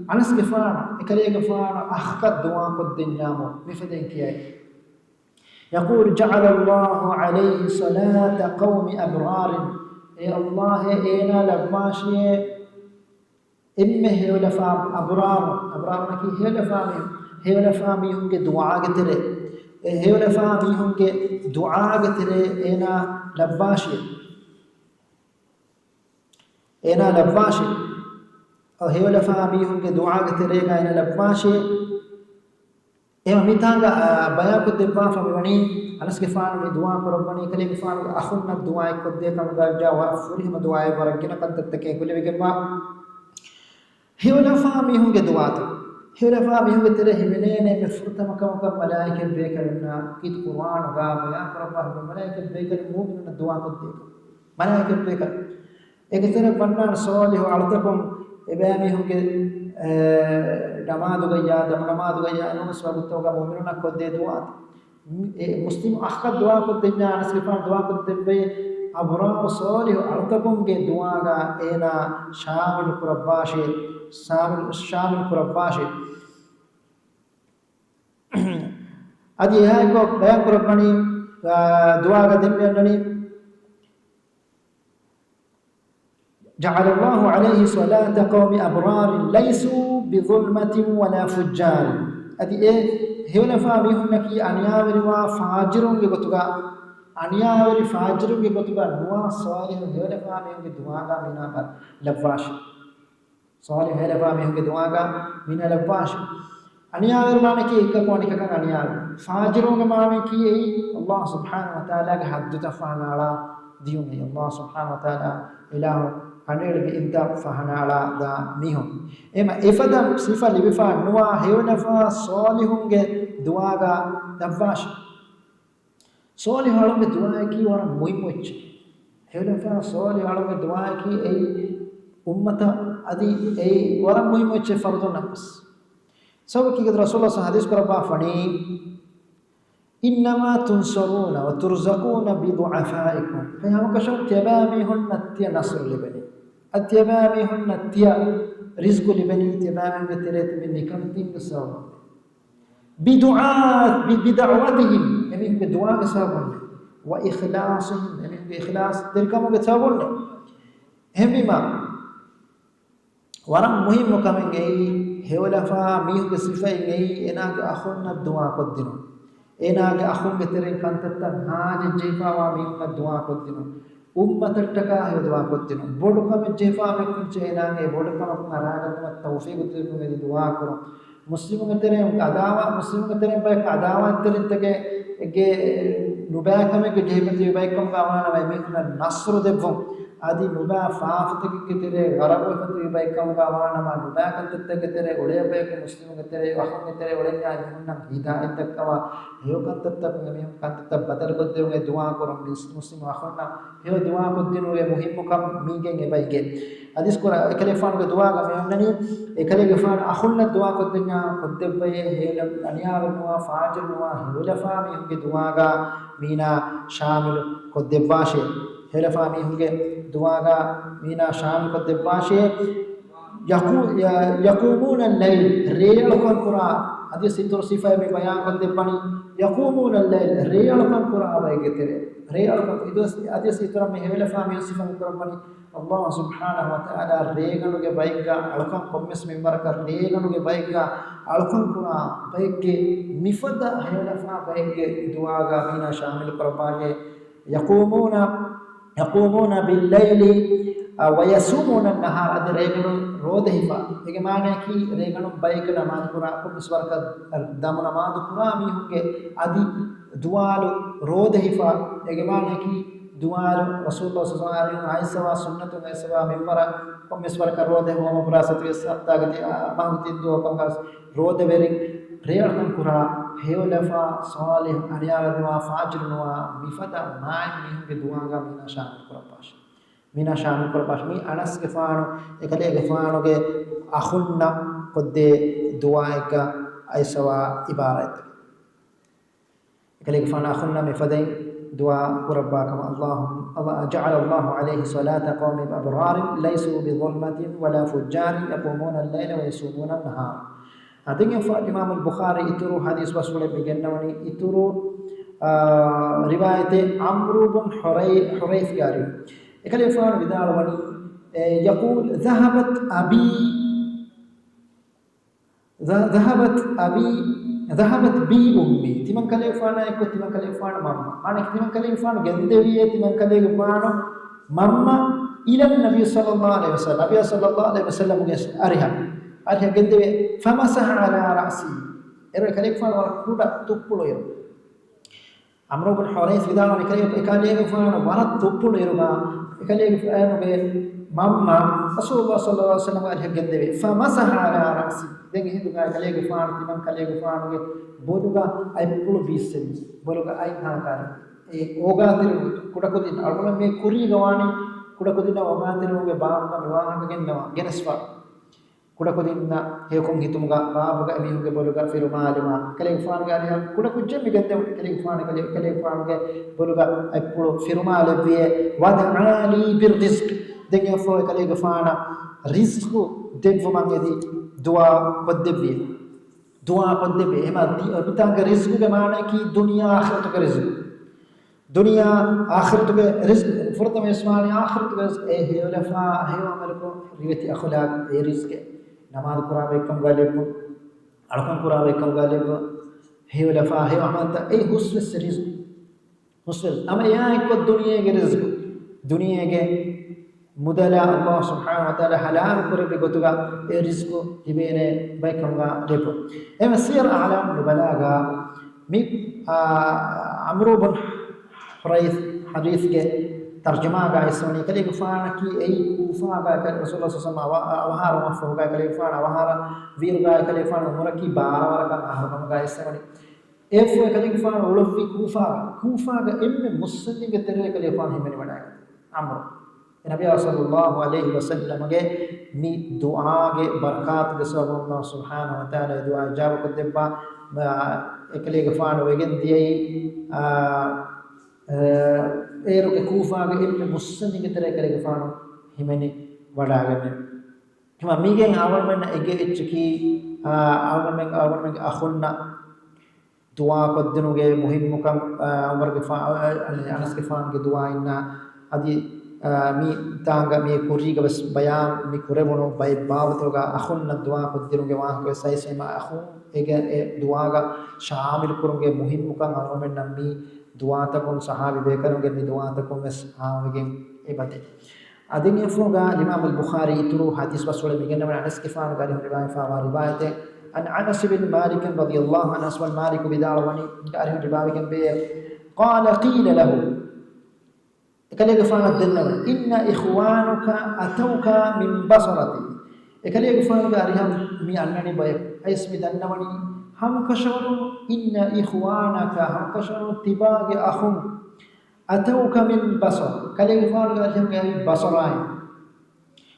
އަނަސްގެފާނު އެކަލޭގެފާނު އަޚަކަށް ދުޢާ ކޮށްދިންޏާމު މިފަދައިން ކިޔައި. يقول جعل الله عليه صلاة قوم أبرار، އޭ ﷲ، އޭނާ ލައްވާށޭ އެންމެ ހެޔޮލަފާ އަބްރާރު، އަބްރާރުންނަކީ ހެޔޮލަފާ މީހުން، ހެޔޮލަފާ މީހުންގެ ދުޢާގެ ތެރޭ، އެ ހެޔޮލަފާ މީހުންގެ ދުޢާގެ ތެރޭ އޭނާ ލައްވާށޭ. އޭނާ ލައްވާށޭ. އަ، ހެޔޮލަފާ މީހުންގެ ދުޢާގެ ތެރޭގަ އޭނާ ލައްވާށޭ. އެހެން މިތާނގަ، އާ، ބަޔާންކޮށްދެއްވާފަ މިވަނީ، އަނަސްގެފާނު މި ދުޢާ ކުރައްވަނީ ކަލޭގެފާނުގެ އަޚުންނަށް ދުޢާއެއް ކޮށްދޭ ކަމުގައްޖާ ވަރަށް ފުރިހަމަ ދުޢާއެއް، ވަރަށް ގިނަ ކަންތައްތަކެއް އެކުލެވިގެންވާ. ހެޔޮލަފާ މީހުންގެ ދުޢާތައް. ހެޔޮލަފާ މީހުންގެ ތެރޭ ހިމެނޭނެ އެންމެ ފުރަތަމަ ކަމަކަށް މަލާއިކަތް ބޭކަލުންނާ ކީރިތި ޤުރުއާނުގަ ބަޔާން ކުރައްވާފަ މަލާއިކަތް ބޭކަލުން މުއުމިނުންނަށް ދުޢާ ކޮށްދޭ ކަމަށް. މަލާއިކަތް ބޭކަލުން. އޭގެ ތެރެއަށް ވަންނާނެ ޞާލިޙު އަޅުތަކުން އެބައިމީހުންގެ، އެ، ނަމާދުގައްޔާ، ދަމު ނަމާދުގައްޔާ ނޫންސް ވަގުތުތަކުގަ މުއުމިނުންނަށް ކޮށްދޭ ދުޢާ. އެ މުސްލިމް އަޚަށް ދުޢާ ކޮށްދެންޏާ އަނަސްގެފާނު ދުޢާ ކޮށްދެއްވޭ އަބްރާރު ޞާލިޙު އަޅުތަކުންގެ ދުޢާގަ އޭނާ ޝާމިލު ކުރައްވާށޭ، ޝާމިލު، ޝާމިލު ކުރައްވާށޭ. އަދި އެހާއެކު ބަޔާން ކުރައްވަނީ، އާ، ދުޢާގަ ދެން މިއަންނަނީ، جعل الله عليه صلاة قوم أبرار ليسوا بظلمة ولا فجار. އަދި އެ ހެޔޮލަފާ މީހުންނަކީ އަނިޔާވެރިވާ ފާޖިރުންގެ ގޮތުގަ، އަނިޔާވެރި ފާޖިރުންގެ ގޮތުގަ ނުވާ ޞާލިޙު ހެޔޮލަފާ މީހުންގެ ދުޢާގަ މިނާ ބަ-، ލައްވާށި. ޞާލިޙު ހެޔޮލަފާ މީހުންގެ ދުޢާގަ މިނާ ލައްވާށި. އަނިޔާވެރި މާނައަކީ އެކަކު އަނެކަކަށް އަނިޔާވެރި. ފާޖިރުންގެ މާނައަކީ އެއީ، ﷲ ސުބްޙާނަހޫ ވަތަޢާލާގެ ޙައްދުތައް ފަހަނައަޅާ ދިޔުން. ﷲ ސުބްޙާނަހޫ ވަތަޢާލާ އިލާހު، ކަނޑައެޅިގެން އިއްދާ ފަހަނައަޅާ ދާ މީހުން. އެމަ އެފަދަ ސިފަ ލިބިފަ ނުވާ ހެޔޮލަފާ ޞާލިޙުންގެ ދުޢާގަ ދަށްވާށި. ޞާލިޙު އަޅުންގެ ދުޢާއަކީ ވަރަށް މުހިއްމު އެއްޗެއް. ހެޔޮލަފާ ޞާލިޙު އަޅުންގެ ދުޢާއަކީ އެއީ އުއްމަތަށް އަދި އެއީ ވަރަށް މުހިއްމު އެއްޗެއް ފަރުދުންނަށް ވެސް. ސަބަބަކީ ރަސޫލު ޙަދީޘް ކުރައްވާފަނީ، إنما تنصرون وترزقون بضعفائكم. ހަމަކަށަވަރުން ތިޔަބައިމީހުންނަށް ތިޔަ ނަޞްރު ލިބެނީ. އަދި ތިޔަބައިމީހުންނަށް ތިޔަ ރިޒްޤު ލިބެނީ ތިޔަބައިމީހުންގެ ތެރޭ ތިބި ނިކަންތީންގެ ސަބަބުން. ބިދުޢާ، ބި، ބިދަޢުވަތިހިމް، އެމީހުންގެ ދުޢާގެ ސަބަބުން. ވައިޚްލާޞިހިމް، އެމީހުންގެ އިޚްލާޞްތެރިކަމުގެ ސަބަބުން. އެހެންވީމާ، ވަރަށް މުހިއްމު ކަމެއް އެއީ، ހެޔޮލަފާ މީހުންގެ ސިފައިން އެއީ، އޭނާގެ އަޚުންނަށް ދުޢާ ކޮށްދިނުން. އޭނާގެ އަޚުންގެ ތެރެއިން ކަންތައްތައް ހާޖަތްޖެހިފާވާ މީހުންނަށް ދުޢާ ކޮށްދިނުން. އުއްމަތަށްޓަކާ ހެޔޮ ދުޢާ ކޮށްދިނުން. ބޮޑު ކަމެއް ޖެހިފާ މީހުން އޭނާގެ ބޮޑު ކަމަށް ރާގަތުމަށް ތައުފީގު ދެއްވުމަށް ދުޢާ ކުރުން. މުސްލިމުންގެ ތެރެއިން އަދާވާ، މުސްލިމުންގެ ތެރެއިން ބަޔަކު އަދާވާތްތެރިންތަކެއްގެ ނުބައިކަމެއްގެ ޖެހިފަތި ބައެއްކަމުގަ ވާނަމަ، އެމީހުންނަށް ނަޞްރު ދެއްވުން. އަދި ނުބައި ފާފަތަކެއްގެ ތެރޭ ޣަރަޤުވެފަތި ބައެއްކަމުގަ ވާނަމަ، ނުބައި ކަންތައްތަކެއްގެ ތެރޭ އުޅޭ ބަޔަކު މުސްލިމުންގެ ތެރޭ، އަޚުންގެ ތެރޭ އުޅެންޏާ މީހުންނަށް ހިދާޔަތް ދައްކަވާ، ހެޔޮ ކަންތައްތަކުން އެމީހުން ކަންތައްތައް ބަދަލުކޮށްދެވުމޭ ދުޢާ ކުރުން. މިސް-، މުސްލިމު އަޚުންނަށް ހެޔޮ ދުޢާ ކޮށްދިނުމުގެ މުހިއްމުކަން މީގެން އެބައިގެ. ޙަދީޘް ކުރާ އެކަލޭގެފާނުގެ ދުޢާގަ މި އޮންނަނީ، އެކަލޭގެފާނު އަޚުންނަށް ދުޢާ ކޮށްދެންޏާ ކޮށްދެއްވައޭ، ހެޔޮލަ-، އަނިޔާވެރިނުވާ، ފާޖިރުނުވާ، ހެޔޮލަފާ މީހުންގެ ދުޢާގަ މީނާ ޝާމިލު ކޮށްދެއްވާށޭ. ހެޔޮލަފާ މީހުންގެ ދުޢާގަ މީނާ ޝާމިލު ކޮށްދެއްވާށޭ. ޔަޤޫ-، ޔަ-، ޔަޤޫމޫނަ ލައިލް، ރޭ އަޅުކަން ކުރާ، ޙަދީޘް އިތުރު ސިފައެއް މި ބަޔާން ކޮށްދެއްވަނީ، ޔަޤޫމޫނަ ލައިލް، ރޭ އަޅުކަން ކުރާ ބައެއްގެ ތެރޭ. ރޭ އަޅުކަން، އިދުވެސް ޙަދީޘް އިތުރަށް މި ހެޔޮލަފާ މީހުން ސިފަ ކުރައްވަނީ، ﷲ ސުބްޙާނަހޫ ވަތަޢާލާ ރޭގަނޑުގެ ބައެއްގަ އަޅުކަން ކޮންމެސް މިންވަރަކަށް ރޭގަނޑުގެ ބައެއްގަ އަޅުކަން ކުރާ ބައެއްގެ މިފަދަ ހެޔޮލަފާ ބައެއްގެ ދުޢާގަ މީނާ ޝާމިލު ކުރައްވާށޭ. ޔަޤޫމޫނަ، ޔަޤޫމޫނަ ބިއްލައިލި، އަ، ވަޔަޞޫމޫނަ ނަހާރަ، އަދި ރޭގަނޑު ރޯދަ ހިފާ. އޭގެ މާނައަކީ ރޭގަނޑު ބައެއްގަ ނަމާދު ކުރާ، ކޮންމެސް ވަރަކަށް ދަމު ނަމާދު ކުރާ މީހުންގެ އަދި ދުވާލު ރޯދަ ހިފާ. އޭގެ މާނައަކީ ދުވާލު ރަސޫލުﷲ ޞައްލަﷲ ޢަލައިހި ވަސައްލަމަ އައިސްފަވާ ސުންނަތުން އައިސްފަވާ މިންވަރަށް ކޮންމެސް ވަރަކަށް ރޯދަ ހިފުމަށް ފުރާ ސަތުވީސް ހަފްތާގެ ތި-، އާ، މަހުގެ ތިން ދުވަހު ކަމުގަ ވެސް ރޯދަވެރިން ރޭ އަޅުކަން ކުރާ ހެޔޮލަފާ ޞާލިޙު އަނިޔާވެރިނުވާ ފާޖިރުނުވާ މިފަދަ މާތް މީހުންގެ ދުޢާގަ މީނާ ޝާމިލު ކުރައްވާށޭ. މީނާ ޝާމިލު ކުރައްވާށޭ. މީ އަނަސްގެފާނު އެކަލޭގެފާނުގެ އަޚުންނަށް ކޮށްދޭ ދުޢާއެއްގަ އައިސްފަވާ ޢިބާރާތްތަކެއް. އެކަލޭގެފާނު އަޚުންނަށް މިފަދައިން ދުޢާ ކުރައްވާ ކަމަށް، اللهم، الله، جعل الله عليه صلاة قوم أبرار ليسوا بظلمة ولا فجار يقومون الليل ويصومون النهار. އަދި އިމާމުލް ބުޚާރީ އިތުރު ޙަދީޘް ބަސްފުޅެއް މި ގެންނަވަނީ އިތުރު، އާ، ރިވާޔަތެއް ޢަމްރު ބުން ޙުރައި-، ޙުރައިޘްގެ އަރިހުން. އެކަލޭގެފާނު ވިދާޅުވަނީ، އެ، يقول ذهبت أبي، ذ-، ذهبت أبي، ذهبت بي أمي. ތިމަން ކަލޭގެފާނާ އެއްކޮށް ތިމަން ކަލޭގެފާނު މަންމަ. މާނަ ތިމަން ކަލޭގެފާނު ގެންދެވިއޭ ތިމަން ކަލޭގެފާނު މަންމަ إلى النبي صلى الله عليه وسلم، ނަބިއްޔާ ޞައްލަﷲ ޢަލައިހި ވަސައްލަމްގެ އަރިހަށް، އަރިހަށް ގެންދެވޭ. فمسح على رأسي. އޭރު އެކަލޭގެފާނު ވަރަށް ކުޑަ ތުއްޕުޅު އިރު. ޢަމްރު ބުން ޙުރައިޘް ވިދާޅުވަނީ، އެކަލޭ-، އެކަލޭގެފާނު ވަރަށް ތުއްޕުޅު އިރުގަ، އެކަލޭގެފާނުގެ މަންމަ ރަސޫލުﷲ ޞައްލަﷲ ޢަލައިހި ވަސައްލަމްގެ އަރިހަށް ގެންދެވޭ. فمسح على رأسي. ދެން އެހިނދުގަ އެކަލޭގެފާނު ތިމަން ކަލޭގެފާނުގެ ބޮލުގަ އަތްޕުޅު ބީއްސެވި. ބޮލުގަ އަތް ހާކާރި. އެ އޯގާތެރި ކުޑަކުދިން އަޅުގަނޑު މި ކުރީގަ ވާނީ ކުޑަކުދިންނަށް އޯގާތެރިވުމުގެ ބާބުގަ މި ވާހަކަ ގެންނަވާ، ގެނެސްފަ. ކުޑަކުދިންނަށް ހެޔޮކޮށް ހިތުމުގަ ބާބުގަ އެމީހުންގެ ބޮލުގަ ފިރުމާލުމާ. ކަލޭގެފާނުގެ އަރިހަށް ކުޑަކުއްޖެއް މި ގެންދެވުނު. ކަލޭގެފާނު، ކަލޭ-، ކަލޭގެފާނުގެ ބޮލުގަ އަތްޕުޅު ފިރުމާލެއްވިއޭ. ودعا لي بالرزق. ދެން އެއަށްފަހު ކަލޭގެފާނަށް ރިޒްޤު ދެއްވުމަށް އެދި ދުޢާ ކޮށްދެއްވިއޭ. ދުޢާ ކޮށްދެއްވި. އެމަ ދި-، އެބަތާގެ ރިޒްޤުގެ މާނައަކީ ދުނިޔާ އާޚިރަތުގެ ރިޒްޤު. ދުނިޔާ އާޚިރަތުގެ ރިޒްޤު. ފުރަތަމަ ވެސް ވާނީ އާޚިރަތުގެ ރިޒްޤު. އެ ހެޔޮލަފާ، ހެޔޮ ޢަމަލުކޮށް، ރިވެތި އަޚުލާޤު، އެ ރިޒްޤެއް. ނަމާދު ކުރާ ބައެއްކަމުގަ ލެއްވުން، އަޅުކަން ކުރާ ބައެއްކަމުގަ ލެއްވުން، ހެޔޮލަފާ، ހެޔޮ ޢަމަލުތައް، އެ ހުސްވެސް ރިޒްޤު. ހުސްވެސް ހަމަ އެއާ އެއްކޮށް ދުނިޔޭގެ ރިޒްޤު، ދުނިޔޭގެ މުދަލާ ﷲ ސުބްޙާނަހޫ ވަތަޢާލާ ޙަލާލު ކުރެއްވި ގޮތުގަ އެ ރިޒްޤު ލިބޭނެ ބައެއްކަމުގަ ލެއްވުން. އެހެންވެ ސިޔަރު އަޢުލާމު ނުބަލާގަ މި، އާ، ޢަމްރު ބުން ޙުރައިޘް ޙަދީޘްގެ ތަރްޖަމާގައި އިސްވަނީ ކަލޭގެފާނަކީ އެއީ ކޫފާގައި ކަ-، ރަސޫލު ޞައްލަﷲު ޢަލައިހި ވަސައްލަމަ އަވަ-، އަވަހާރަވުމަށްފަހުގައި ކަލޭގެފާނު އަވަހާރަ ވީއިރުގައި ކަލޭގެފާނު ޢުމުރަކީ ބާރަ ވަރަކަށް އަހަރު ކަމުގައި އިސްވަނީ. އެއަށްފަހު ކަލޭގެފާނު އުޅުއްވީ ކޫފާގަ. ކޫފާގަ އެންމެ މުއްސަނދިންގެ ތެރޭ ކަލޭގެފާނު ހިމެނިވަޑައިގަތީ. ޢަމްރު. އެ ނަބިއްޔާ ޞައްލަﷲު ޢަލައިހި ވަސައްލަމަގެ މި ދުޢާގެ ބަރަކާތުގެ ސަބަބުން ﷲ ސުބްޙާނަހޫ ވަތަޢާލާ އެ ދުޢާ އިޖާބަކޮށްދެއްވާ، އާ، އެކަލޭގެފާނު ވެގެން ދިޔައީ، އާ، އާ، އޭރުގެ ކޫފާގެ އެންމެ މުއްސަނދިންގެ ތެރޭ ކަލޭގެފާނު ހިމެނި ވަޑައިގަންނެވި. ހަމަ މީގެން އަޅުގަނޑުމެންނަށް އެނގޭ އެއްޗަކީ، އާ، އަޅުގަނޑުމެން، އަޅުގަނޑުމެންގެ އަޚުންނަށް ދުޢާ ކޮށްދިނުގެ މުހިއްމުކަން، އާ، ޢުމަރުގެފާ-، އާ، އަނަސްގެފާނުގެ ދުޢާއިންނާ އަދި، އާ، މި ތާނގަ މި ކުރީގަ ވެސް ބަޔާން މި ކުރެވުނު ބައެއް ބާވަތުގަ އަޚުންނަށް ދުޢާ ކޮށްދިނުގެ ވާހަކަ ވެސް އައިސް އެމަ އަޚުން އެގެ އެ ދުޢާގަ ޝާމިލު ކުރުމުގެ މުހިއްމުކަން އަޅުގަނޑުމެންނަށް މި ދުޢާތަކުން ޞަޙާބީ ބޭކަލުންގެ މި ދުޢާތަކުން ވެސް ހާމަވެގެން އެބަދޭ. އަދި މި އަފުގަ އިމާމުލް ބުޚާރީ އިތުރު ޙަދީޘް ބަސްފުޅެއް މިގެންނަވަން އަނަސްގެފާނުގެ އަރިހުން ރިވާޔަތްވާ ރިވާޔަތެއް. عن أنس بن مالك رضي الله عنه، އަނަސް ބިން މާލިކު ވިދާޅުވަނީ އަރިހުން ރިވާވެގެން ވޭ، قال قيل له، އެކަލޭގެފާނަށް ދެންނެވެ، إن إخوانك أتوك من بصرة. އެކަލޭގެފާނުގެ އަރިހަށް މި އަންނަނީ ބަޔަކު. އައިސް މި ދަންނަވަނީ ހަމަކަށަވަރުން، إن إخوانك، ހަމަކަށަވަރުން ތިބާގެ އަޚުން، أتوك من بصرة، ކަލޭގެފާނުގެ އަރިހަށް އައި ބަޞަރާއިން.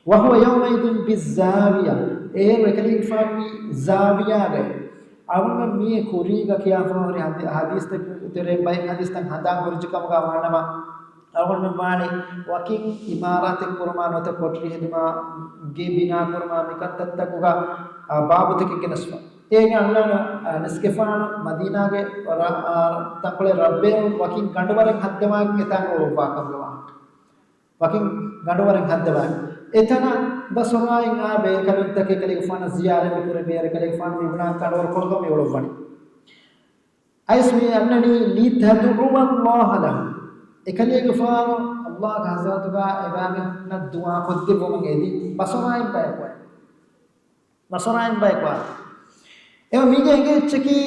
وهو يومئذ بالزاوية، އޭރު އެކަލޭގެފާނު ވީ ޒާވިޔާގައި. އަޅުގަނޑު މިއީ ކުރީގަ ކިޔާފަހުރި ޙަދީ-، ޙަދީޘްތައް ތެރޭ ބައެއް ޙަދީޘްތައް ހަނދާން ހުރި ކަމުގަ ވާނަމަ، އަޅުގަނޑުމެން ވާނީ ވަކިން އިމާރާތެއް ކުރުމާ ނުވަތަ ކޮޓަރި ހެދުމާ، ގެ ބިނާ ކުރުމާ މިކަންތައްތަކުގަ، އާ، ބާބުތަކެއް ގެނެސްފަ. އޭގެ އަންނާނެ، އާ، އަނަސްގެފާނު މަދީނާގެ ރަ-، އާ، ތަންކޮޅެއް ރަށްބޭރުން ވަކިން ގަނޑުވަރެއް ހައްދަވާ އެތާނގަ އުޅުއްވާ ކަމުގެ ވާހަކަ. ވަކިން ގަނޑުވަރެއް ހައްދަވާ. އެތަނަށް ބަޞަރާއިން އާ ބޭކަލުންތަކެއް ކަލޭގެފާނަށް ޒިޔާރަތް މި ކުރެވޭ، ކަލޭގެފާނު މި ބުނާ ގަނޑުވަރު ކޮޅުގަ މި އުޅުއްވަނީ. އައިސް މި އަންނަނީ لتدعو الله له. އެކަލޭގެފާނު ﷲގެ ޙަޟްރަތުގަ އެބައިމީހުންނަށް ދުޢާ ކޮށްދެއްވުމަށް އެދި ބަޞަރާއިން ބަޔަކު އައި. ބަޞަރާއިން ބަޔަކު އައި. އެވަ މީގެ އެނގޭ އެއްޗަކީ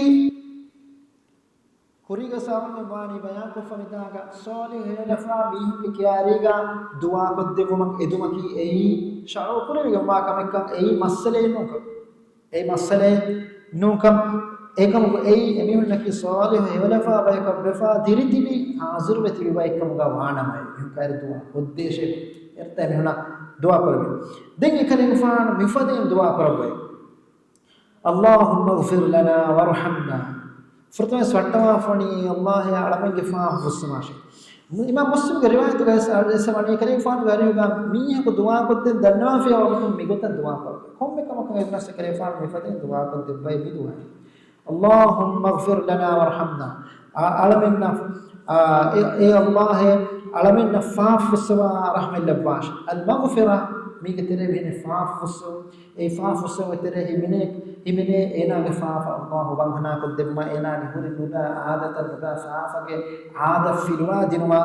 ކުރީގަ ސާވަން ވާނީ ބަޔާންކޮށްފަ މިތާގަ ޞާލިޙު ހެޔޮލަފާ މީހުންގެ ކިޔާރީގަ ދުޢާ ކޮށްދެއްވުމަށް އެދުމަކީ އެއީ ޝަރުޢު ކުރެވިގެންވާ ކަމެއްކަން އެއީ މައްސަލައެއް ނޫންކަން. އެއީ މައްސަލައެއް ނޫންކަން. އެކަމަކު އެއީ އެމީހުންނަކީ ޞާލިޙު ހެޔޮލަފާ ބަޔަކަށް ވެފާ ދިރިތިބި ހާޒިރުވެ ތިބި ބައެއްކަމުގަ ވާނަމަ އެމީހުން ކައިރި ދުޢާ ކޮށްދޭށޭ. އެރަތައް އެމީހުންނަށް ދުޢާ ކުރެވި. ދެން އެކަލޭގެފާނު މިފަދައިން ދުޢާ ކުރައްވައި. اللهم اغفر لنا وارحمنا. ފުރަތަމަވެސް ވައްޓަވާފަނީ ﷲ އަޅަމެންގެ ފާފަ ފުއްސަވާށޭ. އިމާމް މުސްލިމްގެ ރިވާޔަތުގައި ވަނީ ކަލޭގެފާނުގެ އަރިހުގަ މީހަކު ދުޢާކޮށްދޭން ދަންނަވާފިޔާ ވަގުތުން މިގޮތަށް ދުޢާކޮށް. ކޮންމެ ކަމަކަށް އެދުނަސް ކަލޭގެފާނު މިފަދައިން ދުޢާކޮށްދެއްވައި މި ދުޢާ. اللهم اغفر لنا وارحمنا. އަ-، އަޅަމެންނަށް، އާ، އެ، އޭ ﷲ އޭ އަޅަމެންނަށް ފާފަ ފުއްސަވާ ރަޙްމަތް ލައްވާށި. އަލްމަޣްފިރާ މީގެ ތެރޭ މިހެން ފާފަ ފުއްސުން. އެ ފާފަ ފުއްސުން ތެރޭ ހިމެނޭ، ހިމެނޭ އޭނާގެ ފާފަ ﷲ ވަންހަނާކޮށްދެއްވުމާ، އޭނާގެ ހުރި ނުބައި އާދަތައް ނުބައި ފާފަގެ އާދަ ފިލުވާ ދިނުމާ،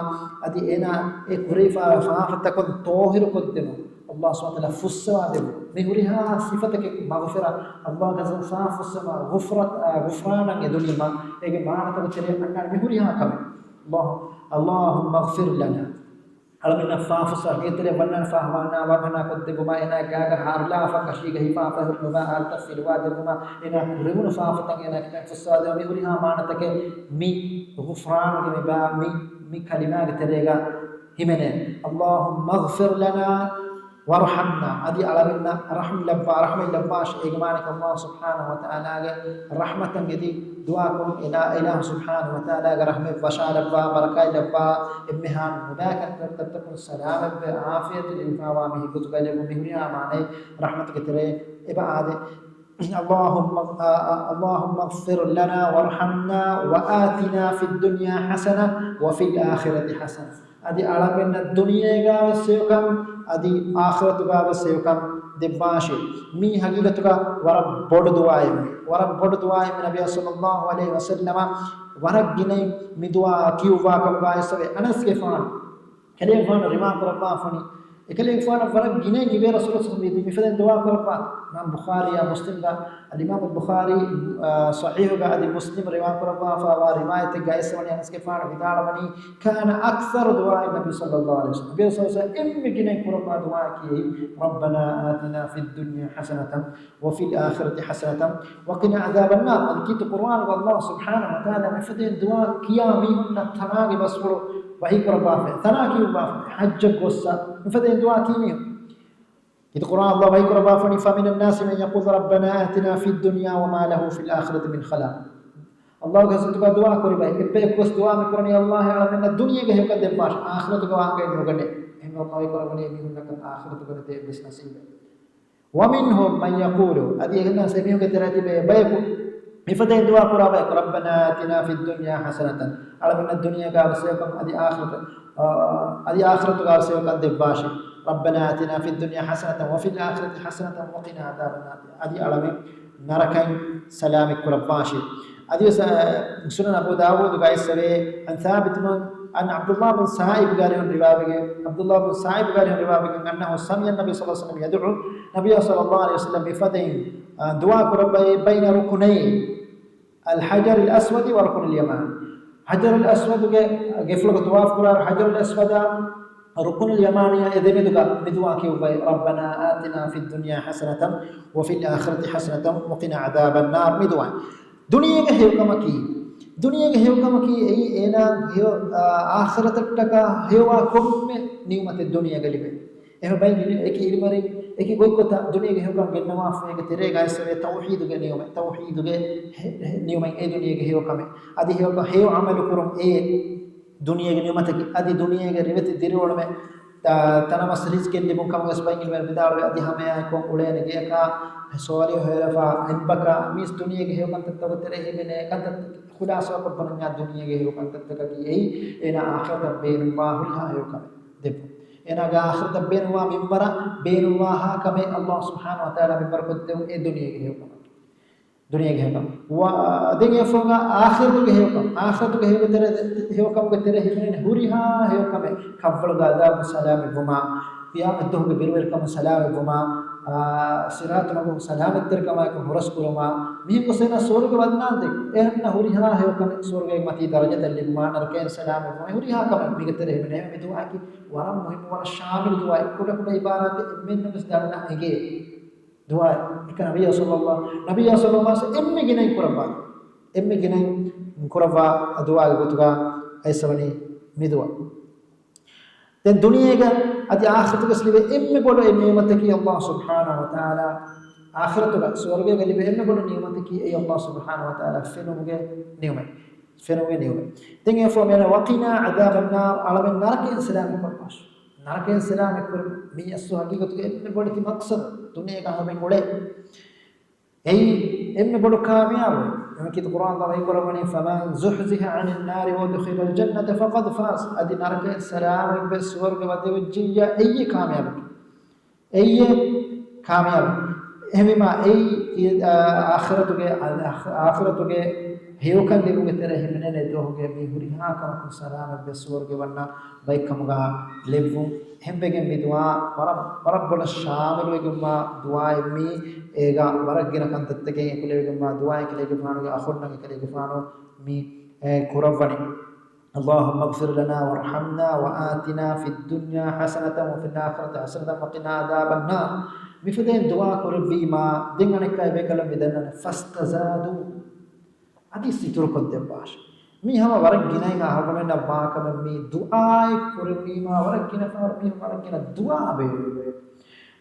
އަދި އޭނާ އެ ކުރެވިފާ ފާފަތަކުން ޠާހިރުކޮށްދިނުން. ﷲ ސުބްޙާނަހޫ ވަތަޢާލާ ފުއްސަވާދެއްވުން. މި ހުރިހާ ސިފަތަކެއް މަޣްފިރާ، ﷲ ގެ ފާފަ ފުއްސަވާ، ޣުފްރަ-، އާ، ޣުފްރާނަށް އެދުނީމާ، އޭގެ މާނަތަކު ތެރޭ އަންނާނެ މި ހުރިހާ ކަމެއް. ﷲ، اللهم اغفر لنا. އަޅަމެންނަށް ފާފަ ފުއްސަވާ، އޭގެ ތެރޭ ވަންނާނެ ފާފަ ވަންހަނާ ކޮށްދެއްވުމާ، އޭނާ ގާގަ ހާރުލާފަ ކަށީގަ ހިފާފަ ހުރި ނުބައި އާދަތައް ފިލުވާދެއްވުމާ، އޭނާ ކުރެވުނު ފާފަތައް އޭނާ ކިތަން ފުއްސަވާދެއްވުމާ، މި ހުރިހާ މާނަތަކެއް މި ޣުފްރާނުގެ މި ބާ-، މި، މި ކަލިމާގެ ތެރޭގަ ހިމެނޭ. اللهم اغفر لنا وارحمنا. އަދި އަޅަމެންނަށް ރަޙްމަތް ލައްވާ، ރަޙްމަތް ލައްވާށޭ. އޭގެ މާނައަކީ ﷲ ސުބްޙާނަހޫ ވަތަޢާލާގެ ރަޙްމަތަށް އެދި ދުޢާކުރުން. އެ އިލާހު ސުބްޙާނަހޫ ވަތަޢާލާގެ ރަޙްމަތް ވަށާލައްވާ، ބަރަކާތް ލައްވާ، އެންމެހާ ނުބައި ކަންތައްތަކުން ސަލާމަތްވެ، ޢާފިޔަތު ލިބިފައިވާ މި ހިތްގޮތުގައި ލެއްވުން. މި ހުރިހާ މާނައެއް ރަޙްމަތުގެ ތެރޭ އެބަ އާދޭ. اللهم، اللهم اغفر لنا وارحمنا وآتنا في الدنيا حسنة وفي الآخرة حسنة. އަދި އަޅަމެންނަށް ދުނިޔޭގަ ވެސް ހެޔޮކަން، އަދި އާޚިރަތުގަ ވެސް ހެޔޮކަން ދެއްވާށޭ. މީ ޙަޤީޤަތުގަ ވަރަށް ބޮޑު ދުޢާއެއް މީ. ވަރަށް ބޮޑު ދުޢާއެއް މީ. ނަބިއްޔާ ޞައްލައްލާހު ޢަލައިހި ވަސައްލަމަ ވަރަށް ގިނައިން މި ދުޢާ ކިޔުއްވާ ކަމުގައި އަނަސްގެފާނު، ކަލޭގެފާނު ރިވާ ކުރައްވާފަނީ، އެކަލޭގެފާނަށް ވަރަށް ގިނައިން އިވޭ ރަސޫލު މި-، މިފަދައިން ދުޢާ ކުރައްވާ. އިމާމް ބުޚާރީއާ މުސްލިމްގަ، އަލްއިމާމް އަލް ބުޚާރީ، އާ، ޞަޙީޙުގަ އަދި މުސްލިމް ރިވާ ކުރައްވާފައިވާ ރިވާޔަތެއްގަ އައިސްވަނީ އަނަސްގެފާނު ވިދާޅުވަނީ، كان أكثر دعاء النبي صلى الله عليه وسلم. ނަބީ ޞައްލަﷲު ޢަލައިހި ވަސައްލަމް އެންމެ ގިނައިން ކުރައްވާ ދުޢާއަކީ، ربنا آتنا في الدنيا حسنة وفي الآخرة حسنة وقنا عذاب النار. އަދި ކީރިތި ޤުރުއާނުގަ ﷲ ސުބްޙާނަހޫ ވަތަޢާލާ މިފަދައިން ދުޢާ ކިޔާ މީހުންނަށް ތަނާގެ ބަސްފުޅު ވަޙީ ކުރައްވާފައި، ތަނާ ކިޔުއްވާފައި، ޙައްޖަށް ގޮއްސަ މިފަދައިން ދުޢާ ކީ މީހުން. ކީރިތި ޤުރުއާނުގަ ﷲ ވަޙީ ކުރައްވާފަނީ، فمن الناس من يقول ربنا آتنا في الدنيا وما له في الآخرة من خلاق. ﷲގެ ޙަޟްރަތުގަ ދުޢާ ކުރި ބައެއް، އެއްބަޔަކު ގޮސް ދުޢާ މިކުރަނީ، ﷲ އަޅަމެންނަށް ދުނިޔޭގެ ހެޔޮކަން ދެއްވާށި، އާޚިރަތުގެ ވާހަކައެއް ނުގަނޭ. އެހެންވެ ﷲ ވަޙީ ކުރައްވަނީ އެމީހުންނަކަށް އާޚިރަތުގަ ނެތޭ އެއްވެސް ނަސީބެއް. ومنهم من يقول، އަދި އެހެންނަމަވެސް އެމީހުންގެ ތެރޭ ތިބޭ ބަޔަކު މިފަދައިން ދުޢާ ކުރާ ބަޔަކު، ربنا آتنا في الدنيا حسنة، އަޅަމެންނަށް ދުނިޔޭގަ ވެސް ހެޔޮކަން އަދި އާޚިރަތު، އާ، އަދި އާޚިރަތުގަ ވެސް ހެޔޮކަން ދެއްވާށި. ربنا آتنا في الدنيا حسنة وفي الآخرة حسنة وقنا عذاب النار. އަދި އަޅަމެން ނަރަކައިން ސަލާމަތް ކުރައްވާށި. އަދިވެސް، އަ، ސުނަން އަބޫ ދާވޫދުގަ އައިސްވޭ، عن ثابت بن، عن عبد الله بن سائب ގާރިހުން ރިވާވެގެން، ޢަބްދުﷲ ބިން ސާއިބް ގާރިހުން ރިވާވެގެން، أنه سمع النبي صلى الله عليه وسلم يدعو، ނަބިއްޔާ ޞައްލަﷲު ޢަލައިހި ވަސައްލަމް މިފަދައިން، އަ، ދުޢާ ކުރައްވައި، بين ركني الحجر الأسود والركن اليماني. ޙަޖަރުލް އަސްވަދުގެ ގެފުޅުގަ ޠަވާފު ކުރާ، ޙަޖަރުލް އަސްވަދާ ރުކުނުލް ޔަމާނީއާ އެ ދެމެދުގަ މި ދުޢާ ކިޔުއްވައި، ربنا آتنا في الدنيا حسنة وفي الآخرة حسنة وقنا عذاب النار މި ދުޢާ. ދުނިޔޭގެ ހެޔޮކަމަކީ، ދުނިޔޭގެ ހެޔޮކަމަކީ އެއީ އޭނާ ހެޔޮ، އާ، އާޚިރަތަށްޓަކާ ހެޔޮވާ ކޮންމެ ނިޢުމަތެއް ދުނިޔޭގަ ލިބޭ. އެހެން ބައެއް އެކި އިލްމުވެރިން އެކި ގޮތްގޮތަށް ދުނިޔޭގެ ހެޔޮކަން ގެންނަވާފައިގެ ތެރޭގައި އައިސްވޭ ތައުޙީދުގެ ނިޢުމަތް، ތައުޙީދުގެ ހެ-، ހެ-، ނިޢުމަތް އެ ދުނިޔޭގެ ހެޔޮކަމެއް. އަދި ހެޔޮކަ-، ހެޔޮ ޢަމަލު ކުރުން އެ ދުނިޔޭގެ ނިޢުމަތަކީ، އަދި ދުނިޔޭގެ ރިވެތި ދިރިއުޅުމެއް، ތަ-، ތަނަވަސް ރިޒްޤެއް ލިބުން ކަމަށް ވެސް ބައެއް އިލްމުވެރިން ވިދާޅުވޭ. އަދި ހަމައެއާއެކު އުޅޭނެ ގެޔަކާ ސޯލިހު ހޭލަފާ އެނބަކާ މީސް ދުނިޔޭގެ ހެޔޮކަންތައްތަކުގެ ތެރޭ ހިމެނޭ ކަންތައް ޚުލާޞާކޮށް ބުނަންޏާ ދުނިޔޭގެ ހެޔޮކަންތައްތަކަކީ އެއީ އޭނާ އާޚިރަތަށް ބޭނުންވާ ހުރިހާ ހެޔޮކަމެއް ދެއްވުން. އޭނާގެ އާޚިރަތަށް ބޭނުންވާ މިންވަރަށް ބޭނުންވާހާ ކަމެއް ﷲ ސުބްޙާނަހޫ ވަތަޢާލާ މިންވަރުކޮށްދެއްވުން އެ ދުނިޔޭގެ ހެޔޮކަމަކީ. ދުނިޔޭގެ ހެޔޮކަން. ވަ-، ދެން އެއަށްފަހުގަ އާޚިރަތުގެ ހެޔޮކަން. އާޚިރަތުގެ ހެޔޮކަ ތެރެ-، ހެޔޮކަމުގެ ތެރޭ ހިމެނޭނެ ހުރިހާ ހެޔޮކަމެއް. ކަށްވަޅުގެ ޢަޛާބުން ސަލާމަތްވުމާ، ޤިޔާމަތްދުވަހުގެ ބިރުވެރިކަމުން ސަލާމަތްވުމާ، އާ، ޞިރާޠު މަގު ސަލާމަތްތެރިކަމާއެކު ހުރަސްކުރުމާ، މިހެން ގޮސް އޭނާ ސުވަރުގެ ވަންނާންދެން. އެހެންނަ ހުރިހާ ހެޔޮކަމެއް ސުވަރުގޭގެ މަތީ ދަރަޖަތައް ލިބުމާ، ނަރަކައިން ސަލާމަތްވުމާ، ހުރިހާ ކަމެއް މީގެ ތެރޭ ހިމެނޭ. މި ދުޢާއަކީ ވަރަށް މުހިއްމު، ވަރަށް ޝާމިލު ދުޢާއެއް. ކުޑަކުޑަ ޢިބާރާތެއް އެންމެންނަށް ވެސް ދަންނަ އެނގޭ. ދުޢާ. އެކަ ނަބިއްޔާ ޞައްލަﷲ، ނަބިއްޔާ ޞައްލަﷲ ޢަލައިހި ވަސައްލަމް އެންމެ ގިނައިން ކުރައްވާ، އެންމެ ގިނައިން ކުރައްވާ ދުޢާގެ ގޮތުގަ އައިސްވަނީ މި ދުޢާ. ދެން ދުނިޔޭގަ އަދި އާޚިރަތުގަސް ލިބޭ އެންމެ ބޮޑު އެއް ނިޢުމަތަކީ ﷲ ސުބްޙާނަހޫ ވަތަޢާލާ، އާޚިރަތުގަ ސުވަރުގޭގަ ލިބޭ އެންމެ ބޮޑު ނިޢުމަތަކީ އެއީ ﷲ ސުބްޙާނަހޫ ވަތަޢާލާ ފެނުމުގެ ނިޢުމަތް. ފެނުމުގެ ނިޢުމަތް. ދެން އެއަށްފަހު މިއަންނަ وقنا عذاب النار، އަޅަމެން ނަރަކައިން ސަލާމަތް ކުރައްވާށި. ނަރަކައިން ސަލާމަތް ކުރުން މީ އަސްލު ހަގީގަތުގަ އެންމެ ބޮޑެތި މަޤްޞަދު ދުނިޔޭގަ އަހަރުމެން އުޅޭ. އެއީ އެންމެ ބޮޑު ކާމިޔާބު. އެމަ ކީރިތި ޤުރުއާން ﷲ ވަޙީ ކުރައްވަނީ، فمن زحزح عن النار وأدخل الجنة فقد فاز. އަދި ނަރަކައިން ސަލާމަތްވެ ސުވަރުގެ ވަދެވިއްޖިއްޔާ އެއީ ކާމިޔާބަކީ. އެއީ ކާމިޔާބު. އެހެންވީމާ އެއީ، އާ، އާޚިރަތުގެ، އާ، އާޚިރަތުގެ ހެޔޮކަން ލިބުމުގެ ތެރޭ ހިމެނޭނެ ދުވަހުގެ މި ހުރިހާ ކަމަކުން ސަލާމަތްވެ ސުވަރުގެ ވަންނަ ބައެއްކަމުގަ ލެއްވުން. އެހެންވެގެން މި ދުޢާ ވަރަށް، ވަރަށް ބޮޑަށް ޝާމިލުވެގެންވާ ދުޢާއެއް މީ. އޭގަ ވަރަށް ގިނަ ކަންތައްތަކެއް އެކުލެވިގެންވާ ދުޢާއެއް ކަލޭގެފާނުގެ އަޚުންނަށް އެކަލޭގެފާނު މި، އެ، ކުރައްވަނީ. اللهم اغفر لنا وارحمنا وآتنا في الدنيا حسنة وفي الآخرة حسنة وقنا عذاب النار. މިފަދައިން ދުޢާ ކުރެއްވީމާ، ދެން އަނެއްކާ އެބޭކަލުން މި ދަންނަނީ، فاستزادوا. އަދި އިތުރުކޮށްދެއްވާށި. މީ ހަމަ ވަރަށް ގިނައިން އަޅުގަނޑުމެންނަށް ވާކަމެއް މީ. ދުޢާއެއް ކުރެވީމާ ވަރަށް ގިނަ ފަހަރު މީ ވަރަށް ގިނަ ދުޢާ ބޭނުން.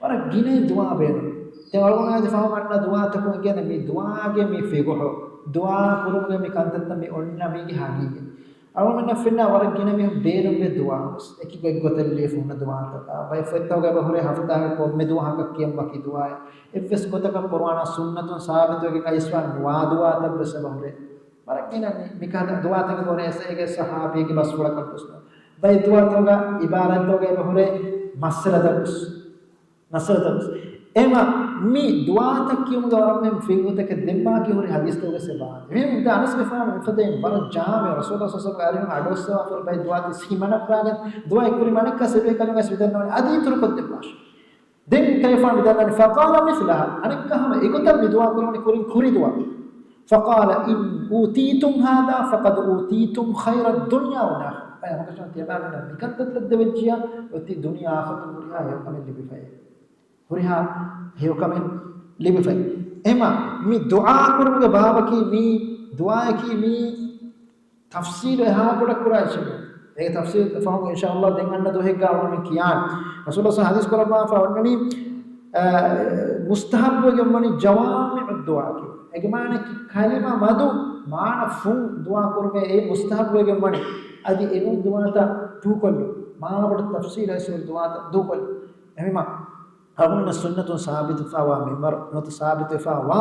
ވަރަށް ގިނައިން ދުޢާ ބޭނުން. ދެން އަޅުގަނޑުމެން އަދި ފަހު އަންނަ ދުޢާތަކުން އެނގޭނެ މީ ދުޢާގެ މި ފިޤުހު، ދުޢާ ކުރުމުގެ މި ކަންތައްތައް މި އޮންނަ މީގެ ހަގީގަތް. އަޅުގަނޑުމެންނަށް ފެންނަ ވަރަށް ގިނަ މީހުން ބޭނުންވެ ދުޢާ ވެސް. އެކި ގޮތްގޮތަށް ލިޔެފަ ހުންނަ ދުޢާތަކާ. ބައެއް ފޮތްތަކުގަ އެބަ ހުރޭ ހަފްތާގެ ކޮންމެ ދުވަހަކަށް ކިޔަން ވަކި ދުޢާއެއް. އެއްވެސް ގޮތަކަށް ޤުރުއާނާ ސުންނަތުން ސާބިތުވެގެން އައިސްފަ ނުވާ ދުޢާތައް ވެސް އެބަ ހުރޭ. ވަރަށް ގިނަ މި-، މިކަހަލަ ދުޢާތަކެއް ހުރޭ އެއް ޞަޙާބީގެ ބަސްފުޅަކަށް ވެސް ނޫން. ބައެއް ދުޢާތަކުގަ އިބާރާތްތަކުގަ އެބަ ހުރޭ މައްސަލަތައް ވެސް. މައްސަލަތައް ވެސް. އެހެންވީމާ މި ދުޢާތައް ކިޔުމުގެ ވަރަށް މުހިންމު ފިޤުހުތަކެއް ދެން ބާކީ ހުރި ޙަދީޘްތަކުގެ ސެބާ. އެހެން އަނަސްގެފާނު މިފަދައިން ވަރަށް ޖާމިޢު ރަސޫލާ ޞައްލަﷲު ޢަލައިހި ވަސައްލަމް އަޑުއައްސަވާފަ ބައެއް ދުޢާތައް ހިމަނައްވާގެން ދުޢާއެއް ކުރި މަނެއްކާ ސެބޭކަލުން ވެސް މިދަންނަވަނީ އަދި އިތުރުކޮށްދެއްވާށޭ. ދެން ކަލޭފާނު މިދަންނަވަނީ، فقال مثلها، އަނެއްކާ ހަމަ އެގޮތަށް މި ދުޢާ ކުރެވުނީ ކުރިން ކުރި ދުޢާ. فقال إن أوتيتم هذا فقد أوتيتم خير الدنيا والآخرة. އައި ހަމަކަށަވަރުން ތިޔަބައިމީހުންނަށް މިކަންތައް ލައްދަވެއްޖިއްޔާ، އޮތީ ދުނިޔެ އާޚިރަތުން ހުރިހާ ހެޔޮކަމެއް ލިބިފައޭ. ހުރިހާ ހެޔޮކަމެއް ލިބިފައޭ. އެހެމަ މި ދުޢާ ކުރުމުގެ ބާބަކީ މީ، ދުޢާއަކީ މީ ތަފްޞީލު އެހާ ބޮޑަށް ކުރާ އެއްޗެއް. އޭގެ ތަފްޞީލު ފަހުން އިންޝާﷲ ދެން އަންނަ ދުވަހެއްގަ އަޅުގަނޑުމެން ކިޔާނެ. ރަސޫލާ ޙަދީޘް ކުރައްވާފަ ވަންނަނީ، އަ، މުސްތަޙައްބުވެގެން ވަނީ ޖަވާމިޢު ދުޢާ ކިޔުން. އޭގެ މާނައަކީ ކަލިމަ މަދު މާނަ ފުން ދުޢާ ކުރުމޭ އެ މުސްތަޙައްބުވެގެން ވަނީ. އަދި އެނޫން ދުޢާތައް ދޫކޮށްލުން. މާބޮޑަށް ތަފްޞީލު އައިސް ދުޢާތައް ދޫކޮށްލުން. އެހެމަ އަޅުގަނޑުމެން ސުންނަތުން ސާބިތުވެފައިވާ މިންވަރު ނުވަތަ ސާބިތުވެފައިވާ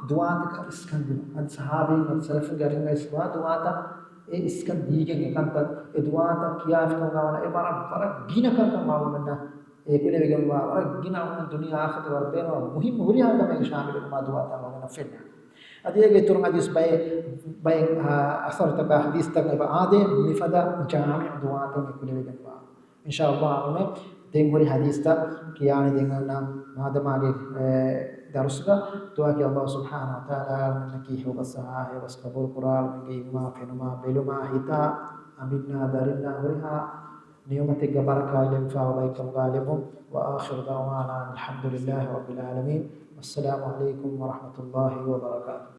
ދުޢާތަކަށް އިސްކަން ދިނުން. އަދި ސަޙާބީން އަދި ސަލަފުންގެ އަރިހުގައި ވާ ދުޢާތައް އެ އިސްކަން ދީގެން އެކަންތައް އެ ދުޢާތައް ކިޔާފިކަމުގަ ވަނަ އެ ވަރަށް، ވަރަށް ގިނަ ކަންކަން އަޅުގަނޑުމެންނަށް އެ ކުރެވިގެންވާ ވަރަށް ގިނަ އަޅުގަނޑު ދުނިޔެ އާޚިރަތު ވަރަށް ބޭނުންވާ މުހިއްމު ހުރިހާ ކަމެއް ޝާމިލުވުމާ ދުޢާތައް އަޅުގަނޑަށް ފެންނާނެ. އަދި އޭގެ އިތުރުން އަދިވެސް ބައެއް، ބައެއް، އާ، އަސަރުތަކާ ޙަދީޘްތައް އެބަ އާދޭ މިފަދަ ޖާމިޢު ދުޢާތައް އެ ކުރެވިގެންވާ. އިންޝާﷲ އަޅުމެ ދެން ހުރި ޙަދީޘްތައް ކިޔާނެ ދެން އަންނަ މާދަމާގެ، އެ، ދަރުސްގަ. ދުޢާކީ ﷲ ސުބްޙާނަހޫ ވަތަޢާލާ އަޅުމެންނަކީ ހެޔޮބަސް އަހާ، ހެޔޮބަސް ޤަބޫލު ކުރާ، އަޅުމެންގެ އިލްމާ ފެނުމާ، ބެލުމާ، ހިތާ، އަނބިންނާ، ދަރިންނާ ހުރިހާ ނިޢުމަތެއްގަ ބަރަކާތް ލެއްވިފައިވާ ބައެއްކަމުގަ ލެއްވުން. وآخر دعوانا أن الحمد لله رب العالمين. والسلام عليكم ورحمة الله وبركاته.